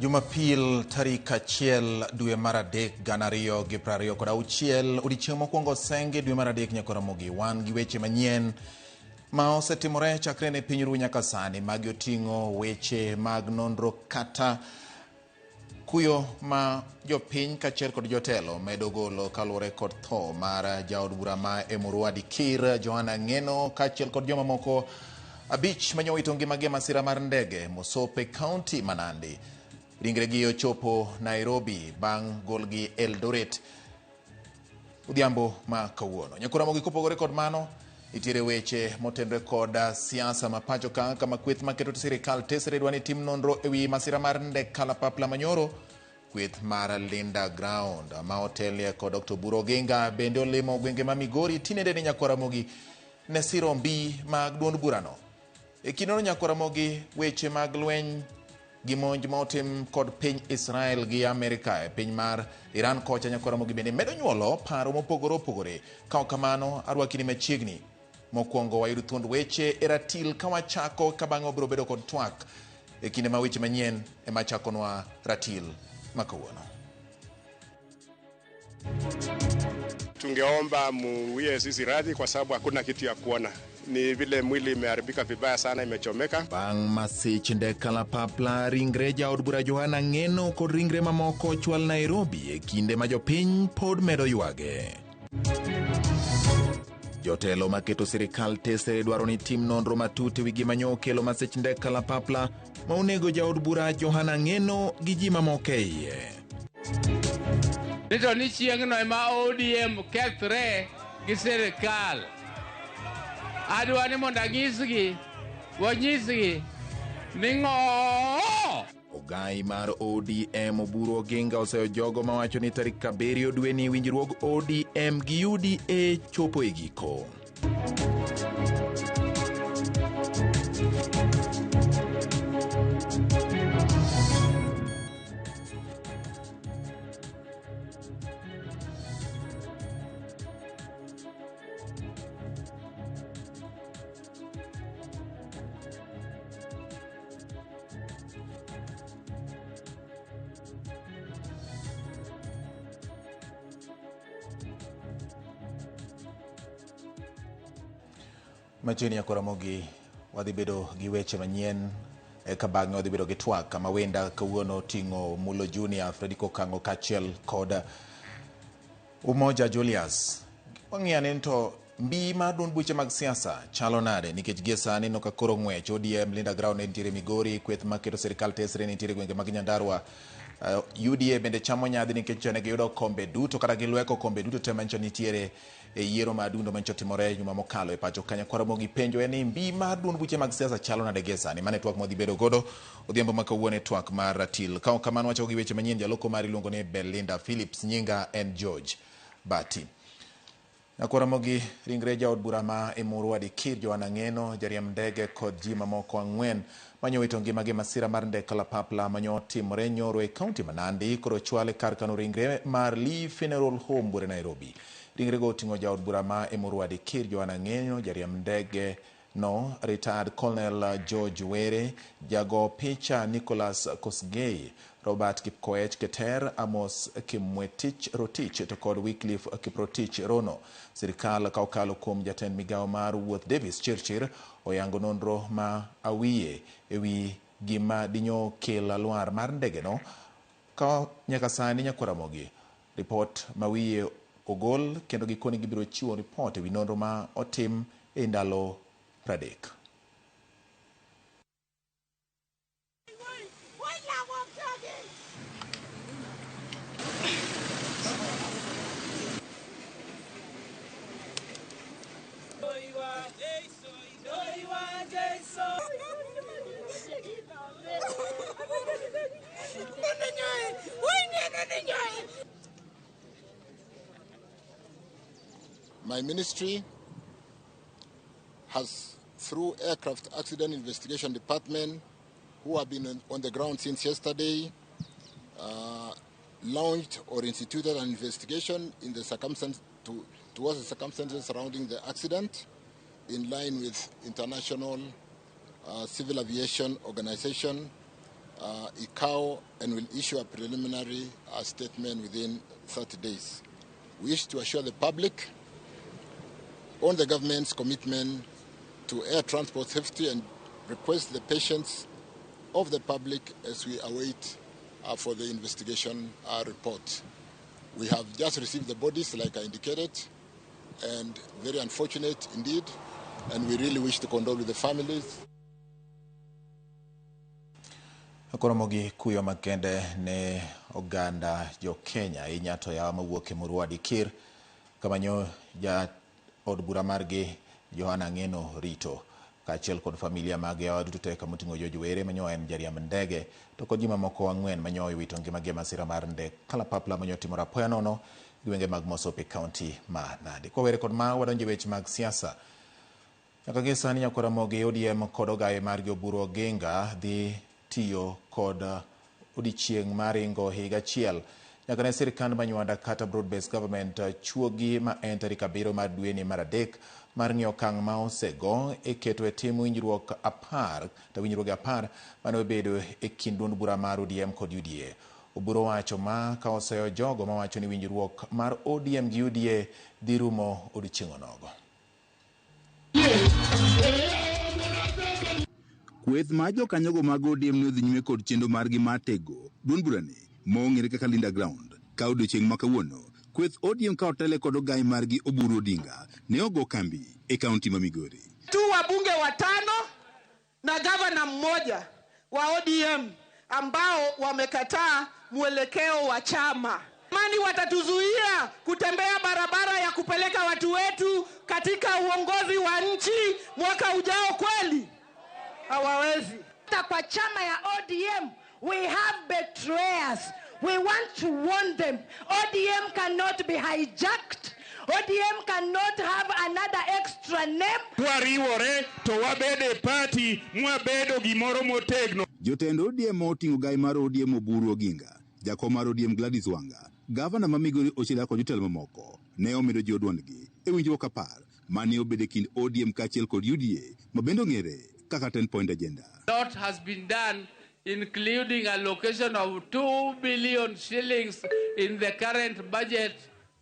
Jumapil tarik 1 dwe mar 3 2026 odiechieng' mokwongo senge dwe mar 3 nyaka Ramogi. Wan gi weche manyien ma osetimore chakre ne piny ru nyaka sani. Magi oting'o weche mag nonro kata kuyo ma jopiny kaachiel kod jotelo medo golo kaluwore kod tho mar jaod bura ma Emurua Dikir Johana Ng'eno kaachiel kod jomamoko 5 mane owito ngimagi e masira mar ndege Mosop e kaunti ma Nandi. Ringregi ochopo Nairobi bang' golgi Eldoret odhiambo ma kawuono. Nyakuramogi kopogore kod mano, nitiere weche motenore kod siasa ma pacho ka kama kweth maketo sirikal tesre dwa ni tim nonro ewi masira mar ndek kalapapla manyoro. Kweth mar Linda Ground ma otelie kod Dr. Oburu Oginga bende olimo gwenge ma Migori tinende ni Nyakwaramogi ne siro mbi mag duond burano. E kindeno Nyakwaramogi weche mag lweny gi monj ma otim kod piny Israel gi Amerika e piny mar Iran kocha Nyakwaramogi bende medo nyuolo paro mopogore opogore. Ka ok kamano, arwaki ni machiegni. Mokwongo wayud thuond weche e ratil ka wachako ka bang'e wabiro bedo kod twak e kinde ma weche manyien ema chakonwa ratil ma kawuono. Tungeomba muwie sisi radhi kwa sababu hakuna kitu ya kuona. Ni vile mwili imeharibika vibaya sana, imechomeka. Bang' masich ndek kalapapla, ringre jaod bura Johana Ng'eno kod ringre mamoko ochwal Nairobi e kinde ma jopiny pod medo ywage. Jotelo maketo sirikal tesre dwaro ni tim nonro matut ewi gima nyo okelo masich ndek kalapapla ma onego jaod bura Johana Ng'eno gi ji mamoko e iye. Nito ni chieng'no ema ODM kethre gi sirikal. Adwa ni mondo anyisgi, wanyisgi ni ng'o. Ogai mar ODM Oburu Oginga oseyo jogo mawacho ni tarik 7 dweni winjruog ODM gi UDA chopo e giko. Machiegni Nyakwaramogi wadhi bedo gi weche manyien eka bang'e wadhi bedo gi twak kama wenda kawuono oting'o Mulo Junior, Fredrick Okang'o kaachiel kod Umoja Julius. Wang'iyo ane to mbi mar duond buche mag siasa chalo nade nikech gie sani no ka koro ng'wech ODM Linda Ground ne nitiere Migori, kweth maketo sirikal tesre nitiere gwenge mag Nyandarua. UDA bende chamo nyadhi nikech ne giyudo kombe duto kata gilweko kombe duto te manyicho nitiere e yiero mar dundo manyicho timore juma mokalo e pacho ka. Nyakwaramogi penjo en ni mbi mar duond buche mag siasa chalo nade gie sani. Mano e twak mwadhi bedo godo odhiambo ma kawuono e twak mar ratil. Ka ok kamano wachako gi weche manyien. Jaloko mari iluongo ni Belinda Phillips, nyinga en George Bati. Nyakwaramogi ringre jaod bura ma Emurua Dikir Johana Ng'eno, jariemb ndege kod ji mamoko 4 manyo wito ngimagi e masira mar ndek kalapapla manyo timore nyoro e kaunti ma Nandi koro ochwal e kar kano ringre mar Lee Funeral Home buore Nairobi. Ringrego oting'o jaod bura ma Emurua Dikir Johana Ng'eno, jariemb ndege no retired Colonel George Were, jago picha Nicholas Kosgei, Robert Kipkoech Keter, Amos Kimwetich Rotich to kod Wycliffe Kiprotich Rono. Sirikal ka okalo kuom jatend migawo mar wuoth Davis Chirchir oyango nonro ma awiye ewi gima dinyo kel lwar mar ndege no ka nyaka sani Nyakwaramogi ripot ma wiye ogol kendo gikone gibiro chiwo ripot ewi nonro ma otim e ndalo 30. My ministry has, through Aircraft Accident Investigation Department, who have been on the ground since yesterday, launched or instituted an investigation in the circumstance towards the circumstances surrounding the accident, in line with International Civil Aviation Organization ICAO and will issue a preliminary statement within 30 days. We wish to assure the public on the government's commitment to air transport safety and request the patience of the public as we await for the investigation report. We have just received the bodies, like I indicated, and very unfortunate indeed, and we really wish to condole with the families. Koromogi kuyo makende ne oganda jo Kenya ahinya to yawa mawuok e Murua Dikir kamanyo ja od bura margi Johana Ng'eno rito kaachiel kod familia mag yawa duto te kamoting'o George Were manyo en jariemb ndege to kod ji mamoko ang'wen manyo owito ngimagi e masira mar ndek kalapapla manyo otimore apoya nono e gwenge mag Mosop e kaunti ma Nandi. Kwawere kod ma wadonjo e weche mag siasa. Nyaka gie sani nyakwar Ramogi ODM kod ogaye margi Oburu Oginga dhi tiyo kod odiochieng' mar ringo higa achiel nyaka ne sirikand Manywanda kata broad based government chuogi ma en tarik 7 mar dweni mar 3 mar ng'iyo okang' ma osego e keto e tim winjruok 10 to winjruoge 10 mane obedo e kind duond bura mar ODM kod UDA. Oburu wacho ma ka oseyo jogo mawacho ni winjruok mar ODM gi UDA dhi rumo odiochieng' onogo. Kweth mar jokanyogo mag ODM ne odhi nyime kod chenro margi mar tego duond burani mong'ere kaka Linda Ground. Ka odiochieng' ma kawuono, kweth ODM ka otele kod ogai margi Oburu Odinga ne ogo kambi e kaunti ma Migori. Tu wabunge 5 na gavana mmoja wa ODM ambao wamekataa mwelekeo wa chama. Mani watatuzuia kutembea barabara ya kupeleka watu wetu katika uongozi wa nchi mwaka ujao kweli? Hawawezi. Kwa chama ya ODM, we have betrayers. We want to warn them. ODM cannot be hijacked. ODM cannot have another extra name. Twariwore to wabede party mwabedo gimoro motegno. Jotend ODM oting'o gai mar ODM Oburu Oginga, jakom mar ODM Gladys Wanga, gavana ma Migori Ochila kod jotelo mamoko ne omedo jiwo duondgi e winjruok 10 mane obedo e kind ODM kaachiel kod UDA ma bende ong'ere kaka 10-point agenda. A lot has been done, including allocation of 2 billion shillings in the current budget,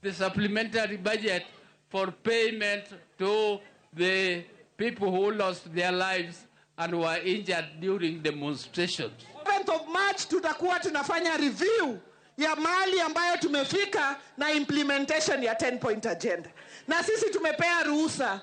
the supplementary budget, for payment to the people who lost their lives and were injured during demonstrations. 7th of March tutakuwa tunafanya review ya mali ambayo tumefika na implementation ya 10-point agenda. Na sisi tumepea ruhusa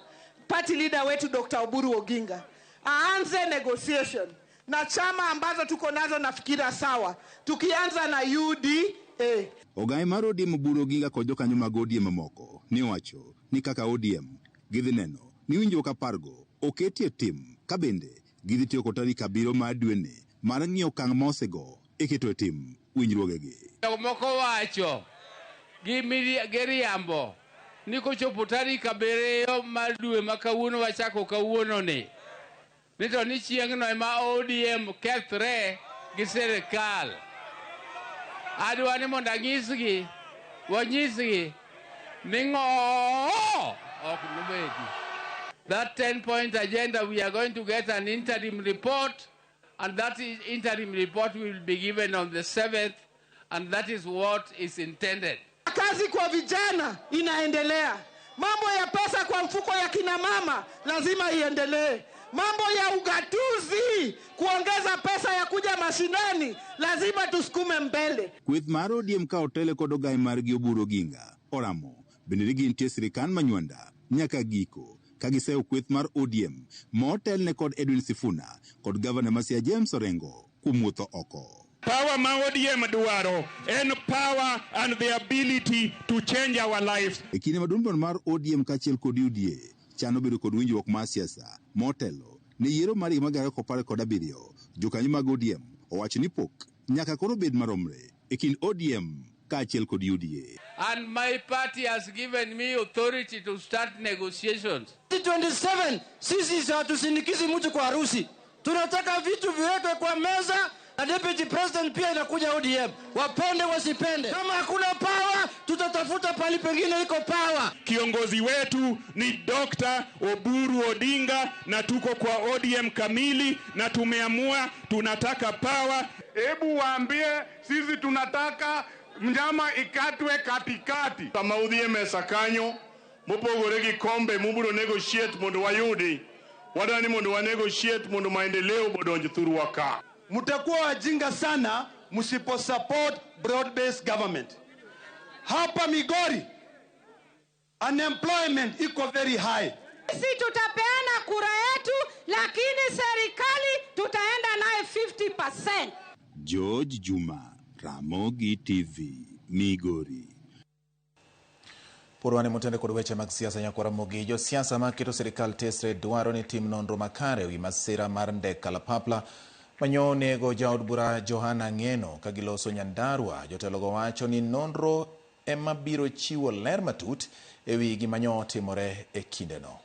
party leader wetu Dr. Oburu Oginga aanze negotiation na chama ambazo tuko nazo nafikira sawa, tukianza na UDA. Ogai mar ODM Oburu Oginga kod jokanyo mag ODM mamoko ne owacho ni kaka ODM gidhi neno ni winjruok 10 go oketi e tim ka bende gidhi tiyo kod tarik 7 mar dweni mar ng'iyo okang' ma osego e keto e tim winjruogegi. Jomoko wacho gi giriambo ni kochopo tarik 7 mar dwe ma kawuono wachako kawuono ni to ni chieng'no ema ODM kethre gi sirikal. Adwa ni mondo anyisgi, wanyisgi ni ng'o ok nobedi. That 10-point agenda, we are going to get an interim report, and that interim report will be given on the 7th, and that is what is intended. Kazi kwa vijana inaendelea. Mambo ya pesa kwa mfuko ya kina mama lazima iendelee. Mambo ya ugatuzi, kuongeza pesa ya kuja mashinani, lazima tusukume mbele. Kweth mar ODM ka otele kod ogai margi Oburu Oginga oramo bende ni gintie sirikand Manywanda nyaka giko ka giseyo kweth mar ODM motelne kod Edwin Sifuna kod gavana ma Siaya James Orengo kuom wuotho oko. Power ma ODM dwaro en power and the ability to change our lives. E kinde ma duond mar ODM kaachiel kod UDA chano bedo kod winjruok mar siasa motelo ne yiero mar higa mar 2017, jokanyo mag ODM owacho ni pok nyaka koro bed maromre e kind ODM kaachiel kod UDA. And my party has given me authority to start negotiations. 27 sisi hatusindikizi mtu kwa harusi. Tunataka vitu viwekwe kwa meza na deputy president pia inakuja ODM. Wapende wasipende. Kama hakuna power, tutatafuta pali pengine iko power. Kiongozi wetu ni Dr. Oburu Odinga na tuko kwa ODM kamili na tumeamua tunataka power. Hebu waambie sisi tunataka mnyama ikatwe katikati. Sama udhi e mesa kanyo mopogore gi kombe mubiro negotiate mondo wayudi. Wadwa ni mondo wa negotiate mondo maendeleo bodonj thurwa ka. Mtakuwa wajinga sana msipo support broad based government. Hapa Migori unemployment iko very high. Sisi tutapeana kura yetu, lakini serikali tutaenda naye 50%. George Juma, Ramogi TV, Migori. Purwane motende kod weche mag siasa nyakwa Ramogi. Josiasa maketo sirikal tesre dwaro ni tim nonro makare wi masira mar ndek kalapapla manyo nego jaod bura Johana Ng'eno ka giloso Nyandarua. Jotelogo wacho ni nonro ema biro chiwo ler matut e wi gima nyo otimore e kindeno.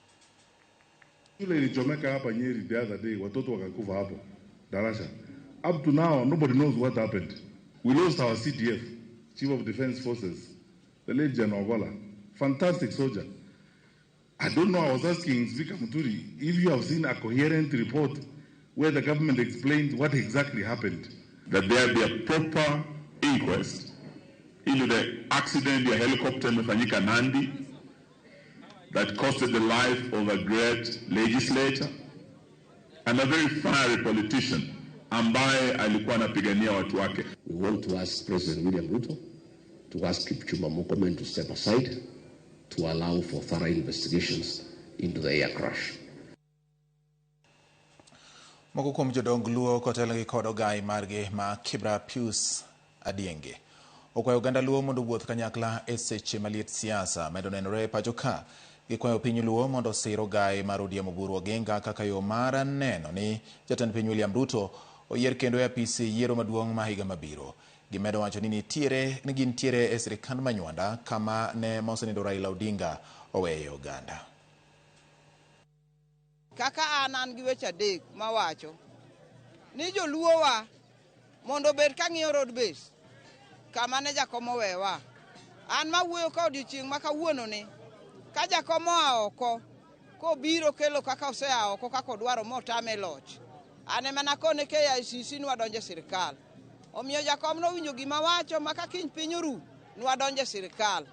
Shule ilichomeka hapa Nyeri the other day, watoto wakakufa hapo darasa. Up to now, nobody knows what happened. We lost our CDF, Chief of Defense Forces, the late General Ogolla. Fantastic soldier. I don't know, I was asking Speaker Muturi if you have seen a coherent report where the government explained what exactly happened. That there be a proper inquest into the accident ya helicopter imefanyika Nandi that costed the life of a great legislator and a very fiery politician ambaye alikuwa anapigania watu wake. We want to ask President William Ruto to ask Kipchumba Murkomen to step aside to allow for thorough investigations into the air crash. Moko kuom jodong Luo kotelnegi kod ogai margi ma Kibra Pius Adienge okwayo oganda Luo mondo owuoth kanyakla e seche maliet siasa medo nenore e pacho ka. Gikwayo piny Luo mondo osir ogai mar ODM Oburu Oginga kaka yo mar neno ni jatend piny William Ruto oyier kendo e apis yiero maduong' ma higa mabiro. Gimedo wacho ni nitiere ni gintiere e sirikand Manywanda kama ne mosenindo Raila Odinga oweyo oganda. Kaka an gi weche adek mawacho ni joluowa mondo obed ka ng'iyo road base kama ne jakom owewa. An mawuoyo ka odiochieng' ma kawuono ni ka jakom oa oko kobiro kelo kaka osea oko kaka odwaro motame loch. An ema nakone KICC ni wadonjo e sirikal. Omiyo jakom nowinjo gima wacho ma ka kiny piny oru ni wadonjo e sirikal.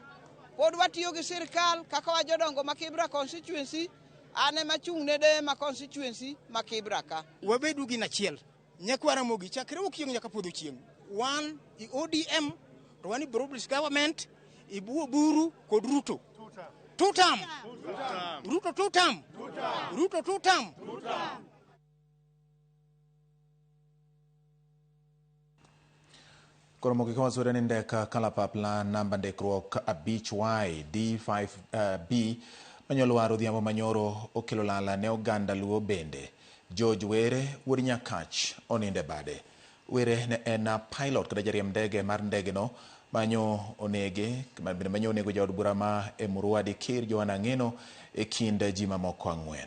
Pod watiyo gi sirikal kaka wa jodongo ma Kibra constituency. An ema chung' ne deye ma constituency ma Kibra ka. Wabedu gin achiel. Nyakwa Ramogi chakre wuok chieng' nyaka podho chieng'. Wan i ODM to wan i broad-based government i Oburu kod Ruto. Two term. Ruto two term. Ruto two term. Koro mogik wasude ni ndek kalapapla namba ndikruok 5Y D5B manyolwar odhiambo manyoro okelo lala ne oganda Luo bende. George Were wuod Nyakach oninde bade. Were ne en pilot kata jariemb ndege mar ndege no manyo onege bende manyo onego jaod bura ma Emurua Dikir Johana Ng'eno e kind ji mamoko 4.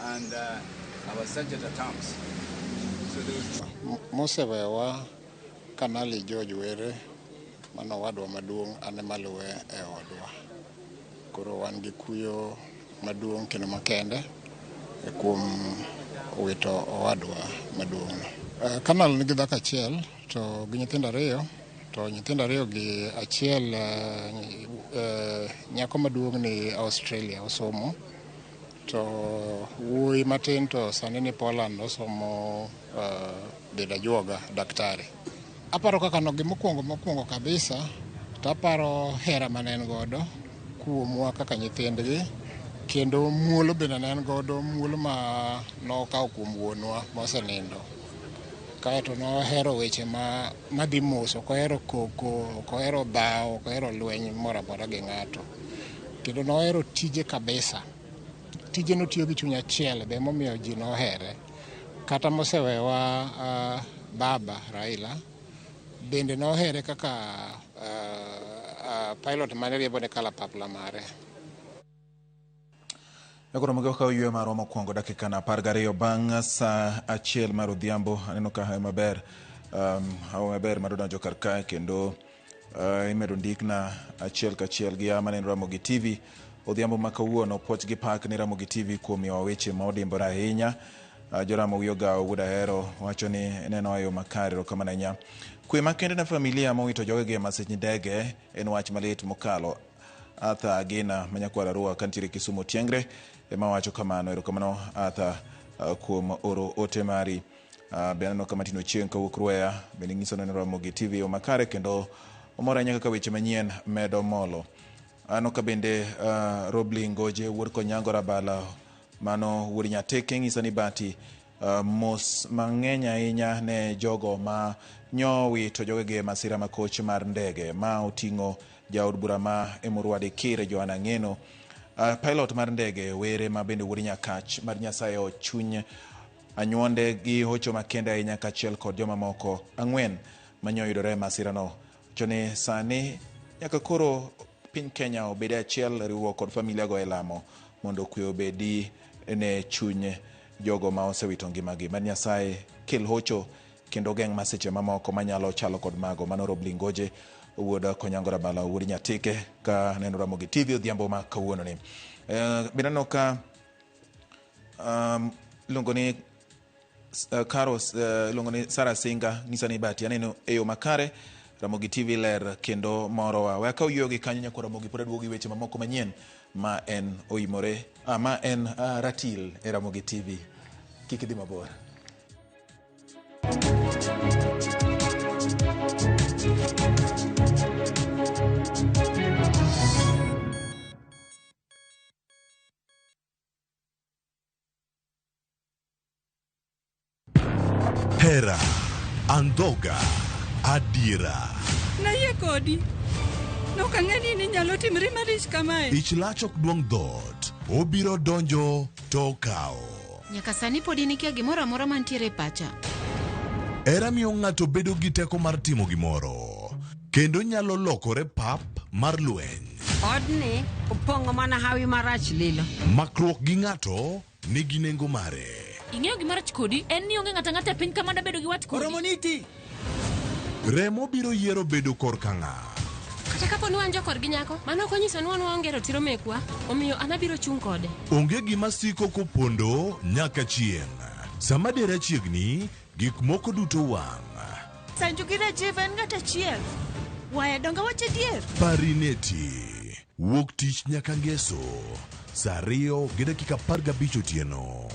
And our sergeant at arms. So Mosewewa Kanali George Were mano owadwa maduong' an ema luwe e odwa. Koro wan gi kuyo maduong' kendo makende kuom wito owadwa maduong'. Kanal nigi dhako achiel to gi nyithindo ariyo, to nyithindo ariyo gi achiel nyako maduong' ni Australia osomo, to wuoyi matin to sani ni Poland osomo bedo ajuoga daktari. Aparo kaka no gimokwongo kabisa to aparo hera mane en godo kuomwa kaka nyithindgi, kendo muolo bende ne en godo, muolo ma nokawo kuom wuonwa mosenindo. Kaeto nohero weche madhi mos, ok ohero koko, ok ohero dhawo, ok ohero lweny moro amora gi ng'ato. Kendo nohero tije kabisa. Tije notiyo gi chuny achiel be emomiyo ji nohere. Kata mosewewa baba Raila bende nohere kaka pilot mane riembo ne kalapapla mare. Koro mago kawo yweyo marwa mokwongo dakika na 12 bang' saa 1 mar odhiambo. Aneno ka hayo maber, hawo maber mar donjo kar kae kendo imedo ndikna achiel kachiel gi maneno Ramogi TV odhiambo ma kawuono. Puoch gi pak ni Ramogi TV kuom miyowa weche ma odimbore ahinya. Joramo Wiyogawo wuod Ahero wacho ni neno e yo makare, erokamano ahinya. Kwe makende ne familia mowito jogegi e masich ndege en wach malit mokalo. Arthur Agina manyakwar Arua kantiere Kisumu Tiengre ema wacho kamano. Erokamano Arthur kuom oro ote mari. Be aneno ka Martin Ochieng' kawuok Rweya bende nyiso neno Ramogi TV yo makare kendo omor ahinya kaka weche manyien medo molo. Aneno ka bende Robli Ngoje wuod Konyango Rabala mano wuod Nyateke ng'isa ni bati mos mang'eny ahinya ne jogo ma nyowito jogegi e masira makoch mar ndege ma oting'o jaod bura ma Emurua Dikir Joana Ng'eno, pilot mar ndege Were ma bende wuod Nyakach mar Nyasaye ochuny anyuonde gi hocho makende ahinya kaachiel kod jomamoko 4 manyoyudore e masirano. Wacho ni sani nyaka koro piny Kenya obed e achiel riwruok kod familia go e lamo mondo kwe obedi ne chuny jogo ma osewito ngimagi. Mad Nyasaye kel hocho kendo geng' masiche mamoko manyalo chalo kod mago. Mano Robli Ngoje wuod Konyango Rabala wuod Nyatike ka neno Ramogi TV odhiambo ma kawuono ni. Bende aneno ka iluongo ni Caro, iluongo ni Sarah Singa ng'isa ni bati aneno e yo makare Ramogi TV ler kendo morowa. We akaw yueyo gi kanyo nyakwa Ramogi pod aduogo gi weche mamoko manyien ma en oimore ma en ratil e Ramogi TV. Kik idhi mabor. Hera, andhoga, adiera. Nayie kodi. Nok ang'e ni ninyalo timri malich kamae. Ich lach ok duong' dhoot, obiro donjo to okawo. Nyaka sani pod in ikia gimoro amora mantiere e pacha. Hera miyo ng'ato bedo gi teko mar timo gimoro, kendo nyalo lokore pap mar lweny. Odni opong'o mana hawi marach lilo. Makruok gi ng'ato nigi nengo mare. Ing'eyo gima rach kodi en ni onge ng'ato ang'ata e piny ka mada bedo gi wat kodi. Oromo niti. Remo biro yiero bedo korka ng'a. Kata kapo ni wan jokorgi nyako, mano ok onyiso ni wan waonge ratiro mekwa, omiyo an abiro chung' kode. Onge gima siko kopondo nyaka chieng'. Sama dera chiegni, gik moko duto wang'. Sanju gi Rajiv en ng'at achiel. Waya donge wach adier? Parineti. Wuok tich nyaka ngeso. Saa 2:15 otieno.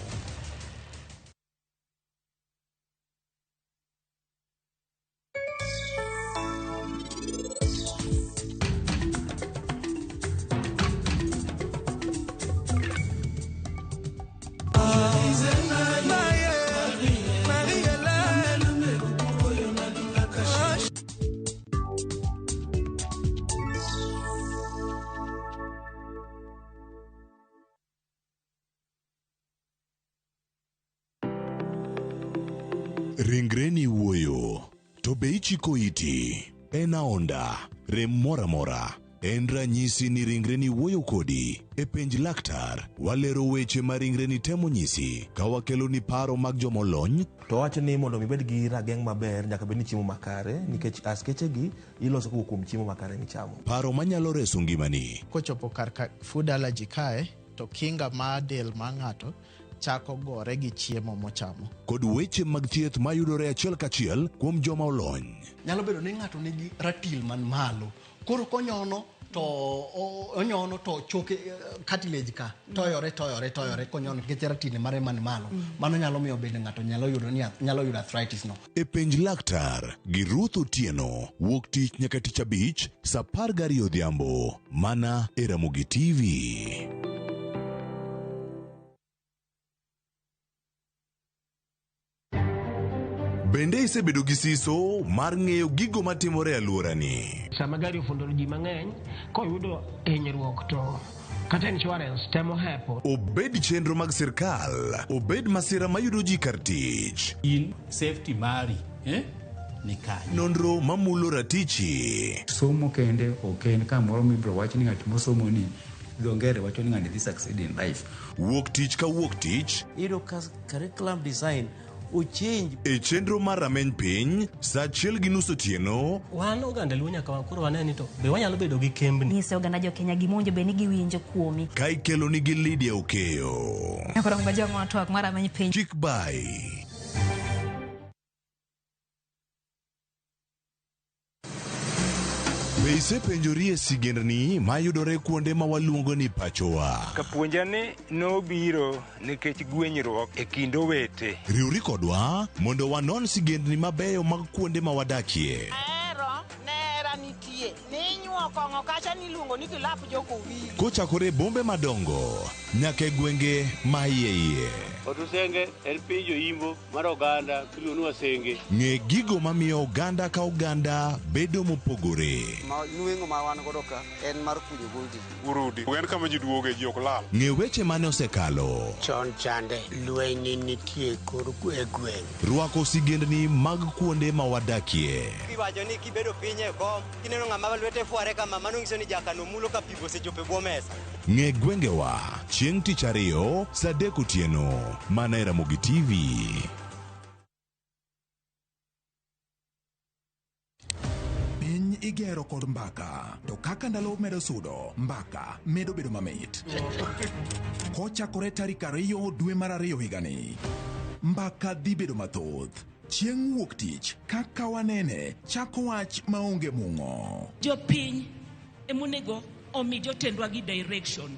Ringreni wuoyo, to be ichiko iti? En aonda, rem moro amora. En ranyisi ni ringreni wuoyo kodi. E penj laktar, walero weche ma ringreni temo nyisi ka wakeloni paro mag jomolony. To wacho ni mondo mi ibed gi rageng' maber nyaka bed ni chiemo makare nikech askeche gi iloso kowuok kuom chiemo makare michamo. Paro manyalo reso ngimani. Kochopo kar ka food allergy kae to kinga mar del mar ng'ato chako gore gi chiemo mochamo. Kod weche mag thieth mayudore achiel kachiel kuom joma olony. Nyalo bedo ni ng'ato nigi ratil man malo. Koro konyono to onyono to choke cartilage ka toyore toyore toyore konyono nikech ratil mare man malo. Mano nyalo miyo bende ng'ato nyalo yudo ni nyalo yudo arthritis no. E penj laktar gi Ruth Otieno wuok tich nyaka tich abich saa 12 odhiambo mana e Ramogi TV. Bende isebedo gi siso mar ng'eyo gigo matimore e alworani? Sama gari ofundo ji mang'eny, koyudo hinyruok to kata insurance temo hepo. Obed chenro mag sirkal, obed masira mayudo ji kar tich. In safety mari, ni kanye? Nonro mamulo ratichi. Somo kende ok en kamoro mibiro wach ni ng'at mosomo ni Dho ngere wacho ni ng'ani dhi succeed in life. Wuok tich ka wuok tich. Iyudo ka curriculum design ochange. E chenro mar Rameny Piny, saa achiel gi nus otieno. Wan oganda Luo nyaka koro wane ni to be wanyalo bedo gi kembni. Nyise oganda jo Kenya gima owinjo bed ni giwinjo kuomi. Ka ikeloni gi Lydia Okeyo. Nyakoro ngajong' twak mar Rameny Piny. Chik bai. Be isepenjori e sigendni mayudore kuonde ma waluongo ni pachowa? Kapuonja ni nobiro nikech gwenyruok e kind owete. Riwri kodwa mondo wanon sigendni mabeyo mag kuonde ma wadakie. Ahero nera nitie ninyuo kong'o kacha niluongo ni kilap jokowili. Kochakore e bombe madongo nyaka e gwenge ma iye iye. Otusenge en piny joimbo mar oganda miluongo ni Wasenge. Ng'e gigo mamiyo oganda ka oganda bedo mopogore. Ma nweng'o ma wan godo ka en mar kunyo goldi. Urudi. En kama ji duoge ji ok lal. Ng'e weche mane osekalo. Chon chande lweny nitie kor e gweng'. Rwako sigendni mag kuonde ma wadakie. Iwacho ni kibedo piny e kom, kineno ng'ama lwete fware kama, mano nyiso ni jakano mulo ka pi osechopo e bwo mesa. Ng'e gwengewa chieng' tich ariyo saa adek otieno mana e Ramogi TV. Piny igero kod mbaka, to kaka ndalo medo sudo, mbaka medo bedo mamit. Kochakore tarik 2 dwe mar 2 higani, mbaka dhi bedo mathoth. Chieng' wuok tich, kaka wanene, chako wach maonge mung'o. Jopiny emonego omi jotendwa gi direction.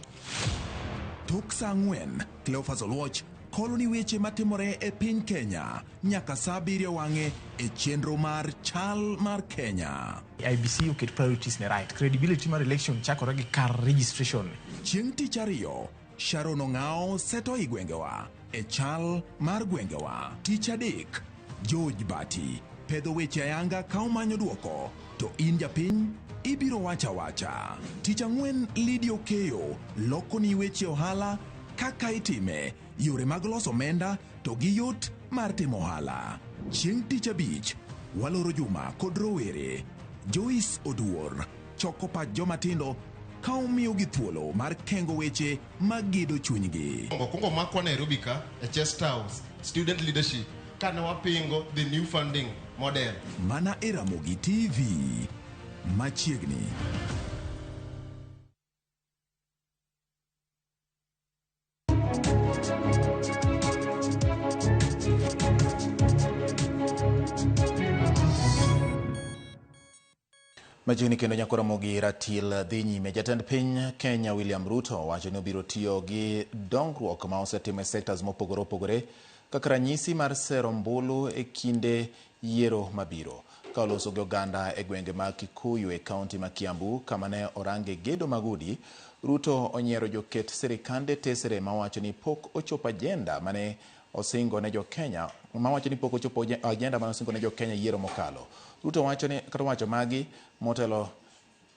Tok saa 4, Cleophas Oluoch kolo ni weche matimore e piny Kenya nyaka saa 7 wang'e e chenro mar Chal mar Kenya. IBC oket priorities ne right. Credibility mar election chakore gi kar registration. Chieng' tich ariyo, Sharon Ong'ao seto i gwengewa e chal mar gwengewa. Tich adek, George Bati pedho weche ayanga ka omanyo duoko, to in japiny ibiro wacha wacha. Tich ang'wen, Lydia Okeyo loko ni weche ohala kaka itime, yore mag loso omenda to gi yot mar timo ohala. Chieng' tich abich, waloro juma kod rowere. Joyce Oduor choko pach joma tindo ka omiyogi thuolo mar kengo weche magedo chunygi. Okwongo makwa Nairobi ka e Chest House student leadership kane wapingo the new funding model. Mana e Ramogi TV machiegni. Machiegni kendo nyako Ramogi ratil dhi nyime. Jatend piny Kenya William Ruto wacho ni obiro tiyo gi dongruok ma osetimo e sectors mopogore opogore kaka ranyisi mar sero ombulu e kinde yiero mabiro. Ka oloso gi oganda e gwenge mag Kikuyu e kaunti ma Kiambu kama ne orange gedo mag udi, Ruto onyiero joket sirikande tesre mawacho ni pok ochopo agenda mane osingo ne jo Kenya, mawacho ni pok ochopo agenda mane osingo ne jo Kenya yiero mokalo. Ruto wacho ni kata wacho magi motelo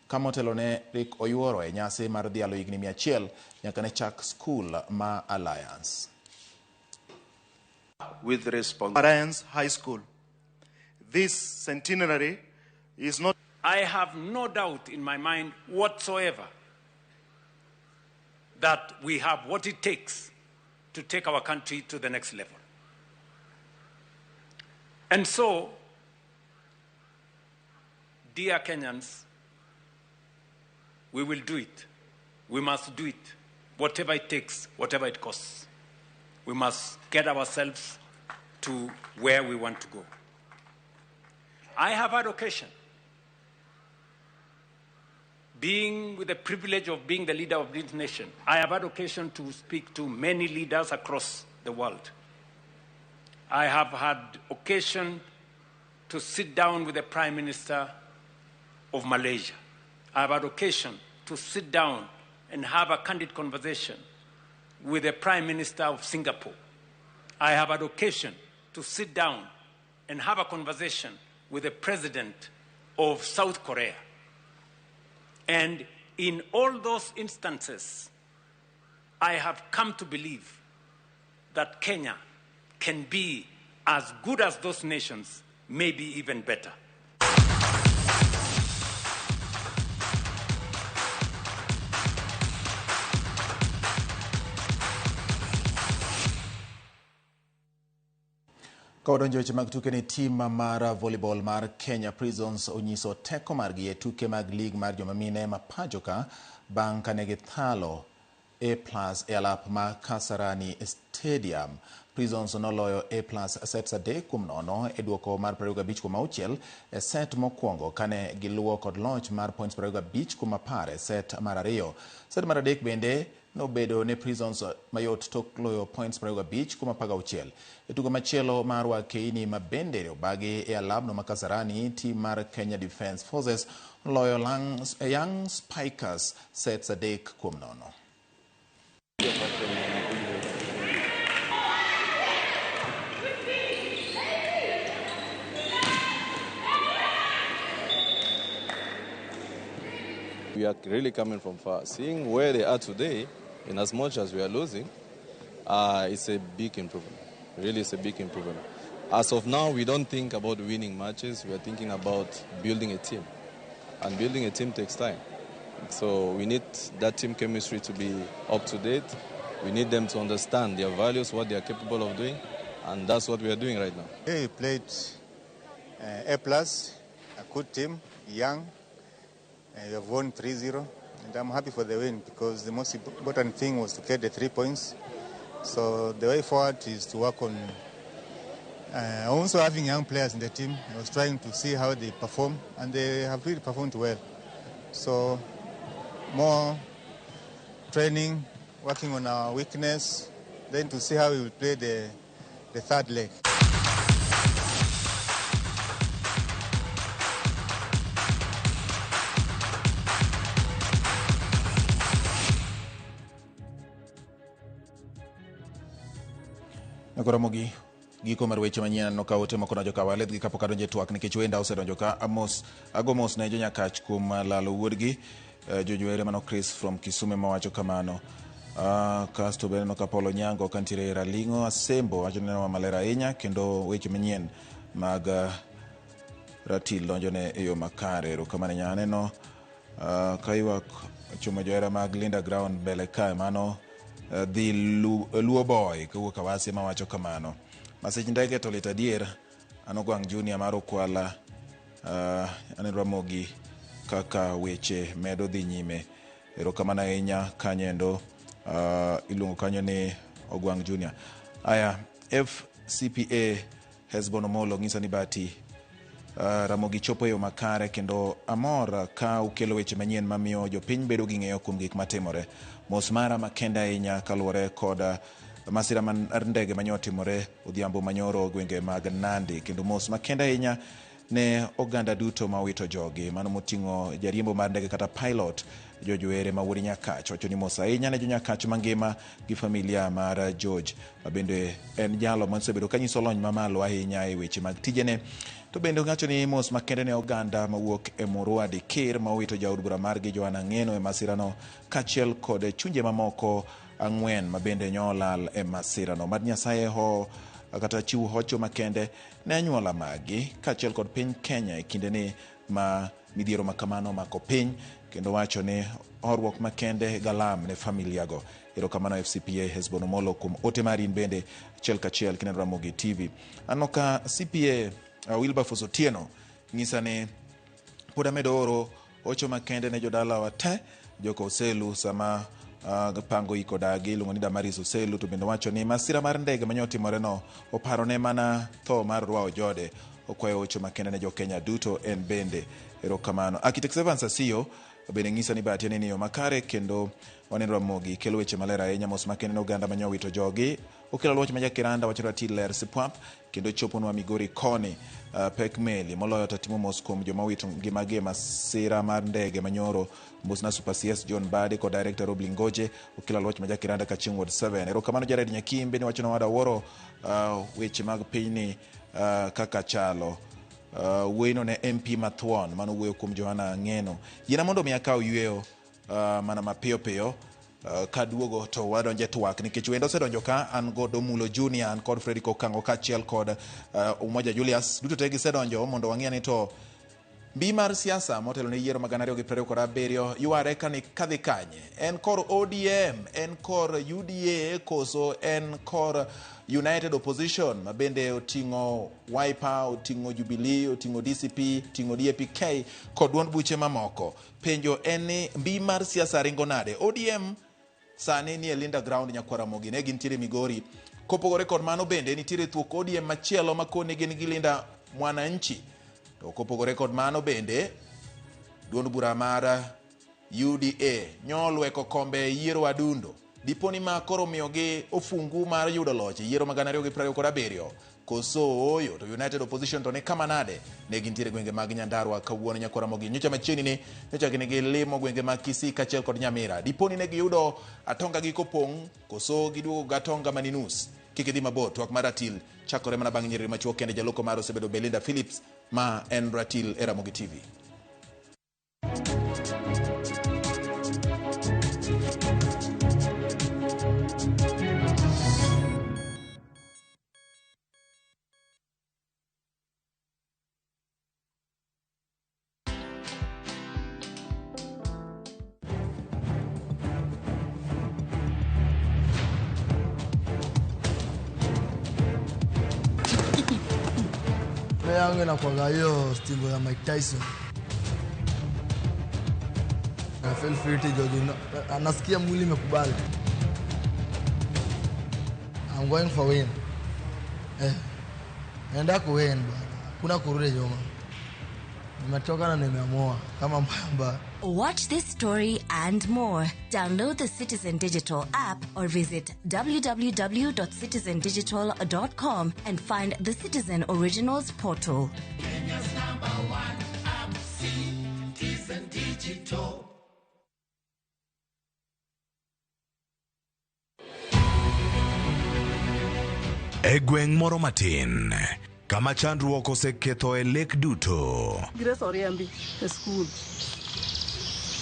ka motelo ne rik oyuoro e nyasi mar dhialo higni 100 nyaka ne chak skul ma Alliance. With response. Alliance High School. This centenary is not. I have no doubt in my mind whatsoever that we have what it takes to take our country to the next level. And so, dear Kenyans, we will do it. We must do it, whatever it takes, whatever it costs. We must get ourselves to where we want to go. I have had occasion, being with the privilege of being the leader of this nation, I have had occasion to speak to many leaders across the world. I have had occasion to sit down with the Prime Minister of Malaysia. I have had occasion to sit down and have a candid conversation with the Prime Minister of Singapore. I have had occasion to sit down and have a conversation with the President of South Korea. And in all those instances, I have come to believe that Kenya can be as good as those nations, maybe even better. Ka wadonjo e weche mag tuke ni tim mar volleyball mar Kenya Prisons onyiso teko margi e tuke mag lig mar joma mine ma pacho ka bang' kane githalo A plus e alap ma Kasarani Stadium. Prisons noloyo A plus sets 3-0 e duoko mar 25-6 e set mokwongo kane giluwo kod loch mar points 25-10 e set mar ariyo. Set mar adek bende nobedo ne Prisons mayot tok loyo points 25-16. E tugo machielo mar wakeini ma bende obagi e alabno ma Kasarani, tim mar Kenya Defence Forces noloyo Young Spikers sets 3-0. We are really coming from far. Seeing where they are today, in as much as we are losing, it's a big improvement. Really, it's a big improvement. As of now, we don't think about winning matches. We are thinking about building a team. And building a team takes time. So we need that team chemistry to be up to date. We need them to understand their values, what they are capable of doing, and that's what we are doing right now. They played A+, a good team, young. We have won 3-0, and I'm happy for the win because the most important thing was to get the 3 points. So the way forward is to work on also having young players in the team. I was trying to see how they perform, and they have really performed well. So more training, working on our weakness, then to see how we will play the third leg. Ramogi giko mar weche manyien aneno ka ote moko donjo ka waledhgi kapok adonjo e twak nikech wenda osedonjo ka amos ago mos ne jonyakach kuom lalo wuodgi George mano Chris from Kisumu mawacho kamano. Kasto be aneno ka Paulo Nyango kantiere Raling'o Asembo wacho neno maler ahinya kendo weche manyien mag ratil donjone e yo makare. Erokamano nya aneno ka ywak ochomo johera mag Linda Ground mbele kae mano dhi Luo Boy kowuok Awasi mawacho kamano. Masich ndege to lit adier an Ogwang' Junior mar Okwala aneno Ramogi kaka weche medo dhi nyime. Erokamano ahinya kanyendo iluongo kanyo ni Ogwang' Junior. Aya FCPA Hesbon Omolo ng'isa ni bati Ramogi chopo e yo makare kendo amor ka ukelo weche manyien mamiyo jopiny bedo gi ng'eyo kuom gik matimore. Mos mara makende ahinya kaluwore kod masira mar ndege manyo otimore odhiambo manyoro gwenge mag Nandi kendo mos makende ahinya ne oganda duto ma owito jogi mano moting'o jariembo mar ndege kata pilot George Were ma wuod Nyakach wacho ni mos ahinya ne jonyakach mangima gi familia mar George ma bende en jalo mosebedo kanyiso lony mamalo ahinya e weche mag tijene. To bende owacho ni mos makende ne oganda mawuok e Murua Dikir ma owito jaod bura margi Joanna Ng'eno e masirano kaachiel kod chunje mamoko 4 ma bende nyolal e masirano. Mad Nyasaye ho kata chiw hocho makende ne anyuola magi kaachiel kod piny Kenya e kindeni ma midhiero makamano omako piny kendo wacho ni horuok makende galam ne familia go. Erokamano FCPA Hesbon Omolo kuom ote mari in bende achiel kachiel kineno Ramogi TV. Aneno ka CPA Wilberforce Otieno ng'isa ni pod amedo oro ocho makende ne jodalawa te joka Oselu sama pango iko dagi iluongo ni Damaris Oselu to bende wacho ni masira mar ndege manyo otimoreno oparone mana tho mar Rwa Ojode. Okwayo ocho makende ne jokenya duto en bende. Erokamano. Architect Evans Asiyo bende ng'isa ni batie ni yo makare kendo waneno Ramogi kelo weche maler ahinya mos makende ne oganda manyo wito jogi. Okelo loch ma Jakiranda wacho ratil ler sipwap kendo choponwa Migori koni pek meli moloyo tatimo mos kuom joma owito ngimagi e masira mar ndege manyoro. Mosna Super CS John Bade kod Director Rob Lingoje okelo loch ma Jakiranda kachieng' Ward 7. Erokamano Jared Nyakimbe ni wacho na wada wuoro weche mag pinyni kaka chalo. Wuoyino ne MP Mathuon mano wuoyo kuom Joanna Ng'eno. Yiena mondo mi akaw yweyo mana mapiyo piyo kaduogo to wadonje twak nikech wendo osedonjo ka an god Omulo Junior an kod Fredrick Okango kaachiel kod Umoja Julius duto te gisedonjo mondo wang'e ni to mbi mar siasa motelo ne yiero mag 2027 yware kani kadhi kanye. En kor ODM, en kor UDA koso en kor United Opposition ma bende oting'o Wiper, oting'o Jubilee, oting'o DCP, oting'o DAPK kod duond buche mamoko. Penjo en ni mbi mar siasa ringo nade? ODM sani nie Linda Ground Nyakwar Ramogi ne gintiere Migori. Kopogore kod mano bende nitiere thuok ODM machielo ma koni gin gi Linda Mwananchi. To kopogore kod mano bende duond bura mar UDA nyolweko kombe e yiero adundo. Dipo ni ma koro miyogi ofungu mar yudo loch e yiero mag 2027 koso ooyo to United Opposition to ni kama nade? Ne gintiere gwenge mag Nyandarua kawuono Nyakwar Ramogi. Nyocha machiegni ni nyocha gine gilimo gwenge mag Kisii kaachiel kod Nyamira. Dipo ni ne giyudo atonga gi kopong' koso giduogo gatonga mani nus. Kik idhi mabor, twak mar ratil chakore mana bang' nyiriri machuok kende. Jaloko mar osebedo Belinda Phillips ma en ratil e Ramogi TV. Mimi yangu inakuwaga hiyo stingo ya Mike Tyson. Na feel free George, nasikia mwili imekubali. I'm going for win. Naenda ku win bwana. Kuna kurudi nyuma. Nimetoka na nimeamua kama mbamba. Watch this story and more. Download the Citizen Digital app or visit www.citizendigital.com and find the Citizen Originals portal. Kenya's number one app, Citizen Digital. E gweng' moro matin, kama chandruok oseketho e lek duto. Grace oriembi e skul.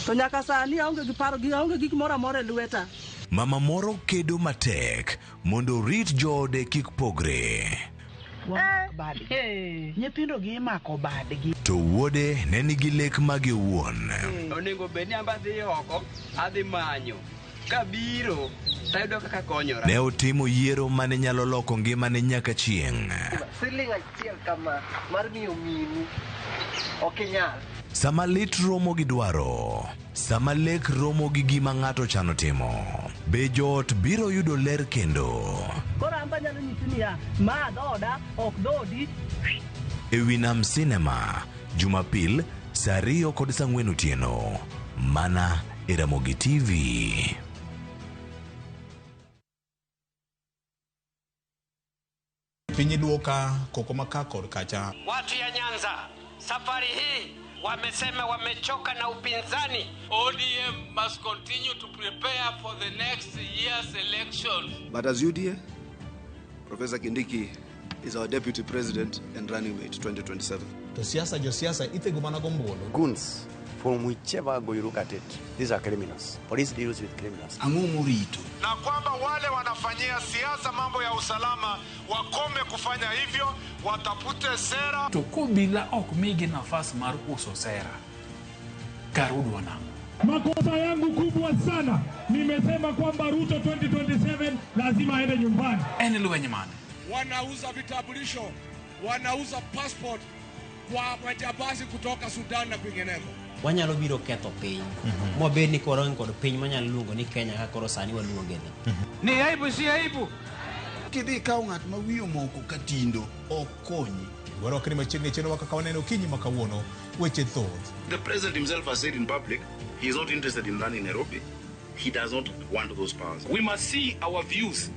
To nyaka sani aonge gi paro gi aonge gik moro amora e lweta. Mama moro kedo matek mondo orit joode kik pogre. Nyithindo gi imako badgi. To wuode ne nigi lek mage owuon. Onego bed ni amba dhi oko, adhi manyo. Kabiro, tayudo kaka konyora. Ne otimo yiero mane nyalo loko ngimane nyaka chieng'. Siling achiel kama mar miyo minu ok inyal. Sama lit romo gi dwaro, sama lek romo gi gima ng'ato chano timo, be joot biro yudo ler kendo? Koro an be anyalo nyisi niya, ma dhoda ok dhodi. E wi Nam Cinema, Jumapil, saa 2 kod saa 4 otieno. Mana e Ramogi TV. Piny iduoka koko maka kod kacha. Watu ya Nyanza, safari hii wamesema wamechoka na upinzani. ODM must continue to prepare for the next year's elections. But as UDA, Professor Kindiki is our deputy president and running mate 2027. To siasa josiasa ithego mana gombulu. Goons, from whichever angle you look at it, these are criminals. Police deals with criminals. Ang'o morito? Na kwamba wale wanafanyia siasa mambo ya usalama wakome kufanya hivyo, watafute sera. To kobila ok migi nafas mar uso sera, karudwa nang'o? Makosa yangu kubwa sana, nimesema kwamba Ruto 2027 lazima aende nyumbani. En lweny mane? Wanauza vitambulisho, wanauza passport kwa majambazi kutoka Sudan na kwingineko. Wanyalo biro ketho piny. Mwabed ni koro kod piny manyalo luongo ni Kenya kaka koro sani waluonge ni. Ni aibu si aibu. Kidhi ikawo ng'at ma wiye omoko ka tindo ok konyi. Warwakni machiegni chenro kaka waneno okinyi ma kawuono weche thoth. The president himself has said in public he is not interested in running Nairobi. He does not want those powers. We must see our views,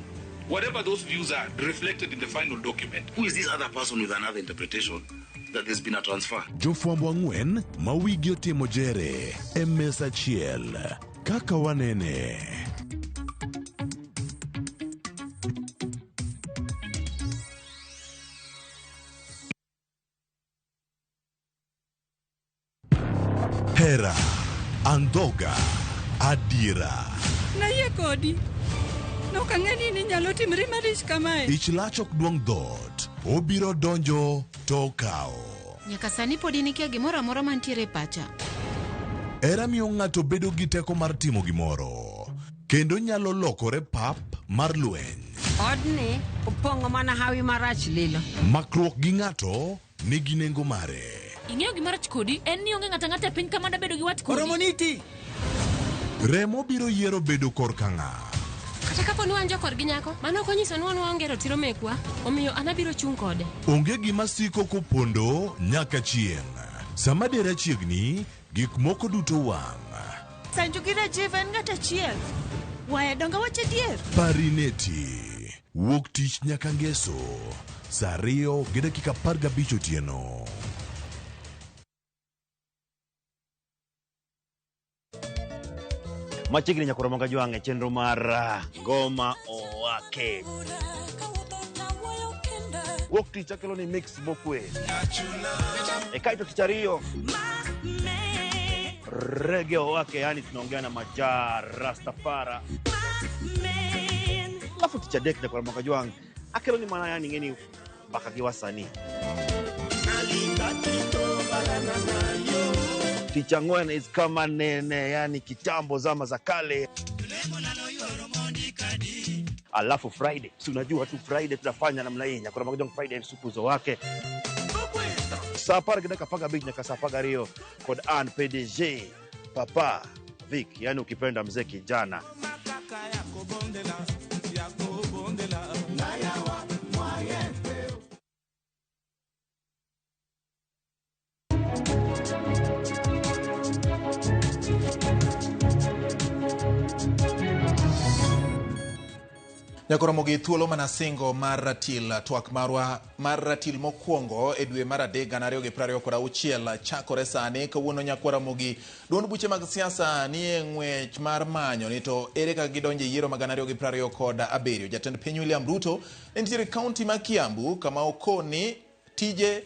whatever those views are, reflected in the final document. Who is this other person with another interpretation that there's been a transfer? Jofwambo ang'wen ma wigi otimo jere e mesa achiel kaka wanene. Hera, andhoga, adiera. Nayie kodi. Nok ang'e ni inyalo timri marich kamae. Ich lach ok duong' dhoot, obiro donjo to okawo. Nyaka sani pod in ikia gimoro amora mantiere e pacha. Hera miyo ng'ato bedo gi teko mar timo gimoro, kendo nyalo lokore pap mar lweny. Odni opong'o mana hawi marach lilo. Makruok gi ng'ato nigi nengo mare. Ing'eyo gima rach kodi en ni onge ng'ato ang'ata e piny ka mada bedo gi wat kodi. Oromoniti. Remo biro yiero bedo korka ng'a. Kata kapo ni wan jokorgi nyako, mano ok onyiso ni wan waonge ratiro mekwa, omiyo an abiro chung' kode. Onge gima siko kopondo nyaka chieng'. Sama dera chiegni, gik moko duto wang'. Sanju gi Rajiv en ng'at achiel. Waya donge awacho adier? Parineti. Wuok tich nyaka ngeso. Saa 2:15 otieno. Machiegni nyaka Ramogi Ajwang' e chenro mar Ngoma Owake. Wuok tich akelo ni mix mokwe. E kaito tich ariyo Reggae Owake, yani tunaongea na Maja Rastafara. Alafu tich adek nyaka Ramogi Ajwang' akelo ni mana yani ng'eni mbaka gi wasanii. Tich ang'wen is kama nene, yani kitambo zama za kale. Alafu Friday, si unajua tu Friday tunafanya namna hii, nyakora Magajong Friday supu zo wake. Saa 10:15 nyaka saa 12 kod an PDG Papa Vic, yani ukipenda mzee kijana. Nyaka romo gi thuolo mana singo mar ratil twak marwa mar ratil mokwongo e dwe mar adek gana ariyo gi piero ariyo kod auchiel chakore sani. Kawuono nyakwa Ramogi, duond buche mag siasa ni e ng'wech mar manyo ni to ere kaka gidonjo e yiero mag gana ariyo gi piero ariyo kod abiriyo. Jatend piny William Ruto ne nitiere e kaunti ma Kiambu kama okoni tije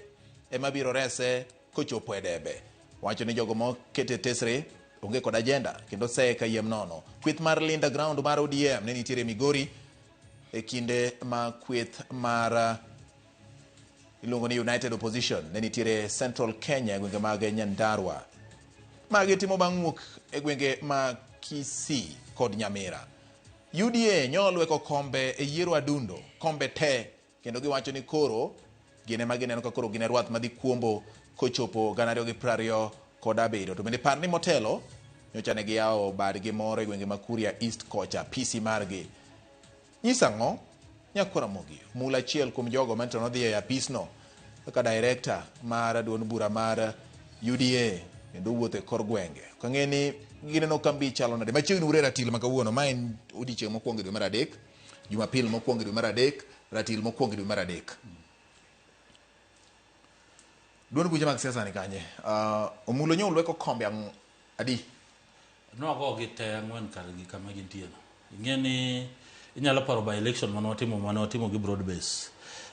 ema biro rese kochopo e debe. Wacho ni jogo mokete tesre onge kod agenda kendo seye kayiem nono. Kweth mar Linda Ground mar ODM ne nitiere Migori e kinde ma kweth mar iluongo ni United Opposition ne nitiere Central Kenya e gwenge mag Nyandarua. Magi timo bang' wuok e gwenge ma Kisii kod Nyamira. UDA nyolweko kombe e yiero adundo, kombe te, kendo giwacho ni koro gin ema gineno ka koro gin e rwath madhi kuombo kochopo gana ariyo gi piero ariyo kod abiriyo. To bende par ni motelo nyocha ne giyawo badgi moro e gwenge ma Kuria East kocha, PC margi. Nyisa ang'o? Nyakwa Ramogi, mul achiel kuom jogo manto nodhi e apisno kaka director mar duond bura mar UDA kendo wuotho e kor gwenge. Ok ang'e ni gineno kambi chalo nade. Machiegni ure ratil ma kawuono, ma en odiechieng' mokwongo e dwe mar adek, Jumapil mokwongo e dwe mar adek, ratil mokwongo e dwe mar adek. Duond buche mag siasa ni kanye? Omulo nyo ulweko kombe adi? Nwagogi te ang'wen kargi kama gintie no. Ing'e ni inyalo paro by election mane watimo, mane watimo gi broad base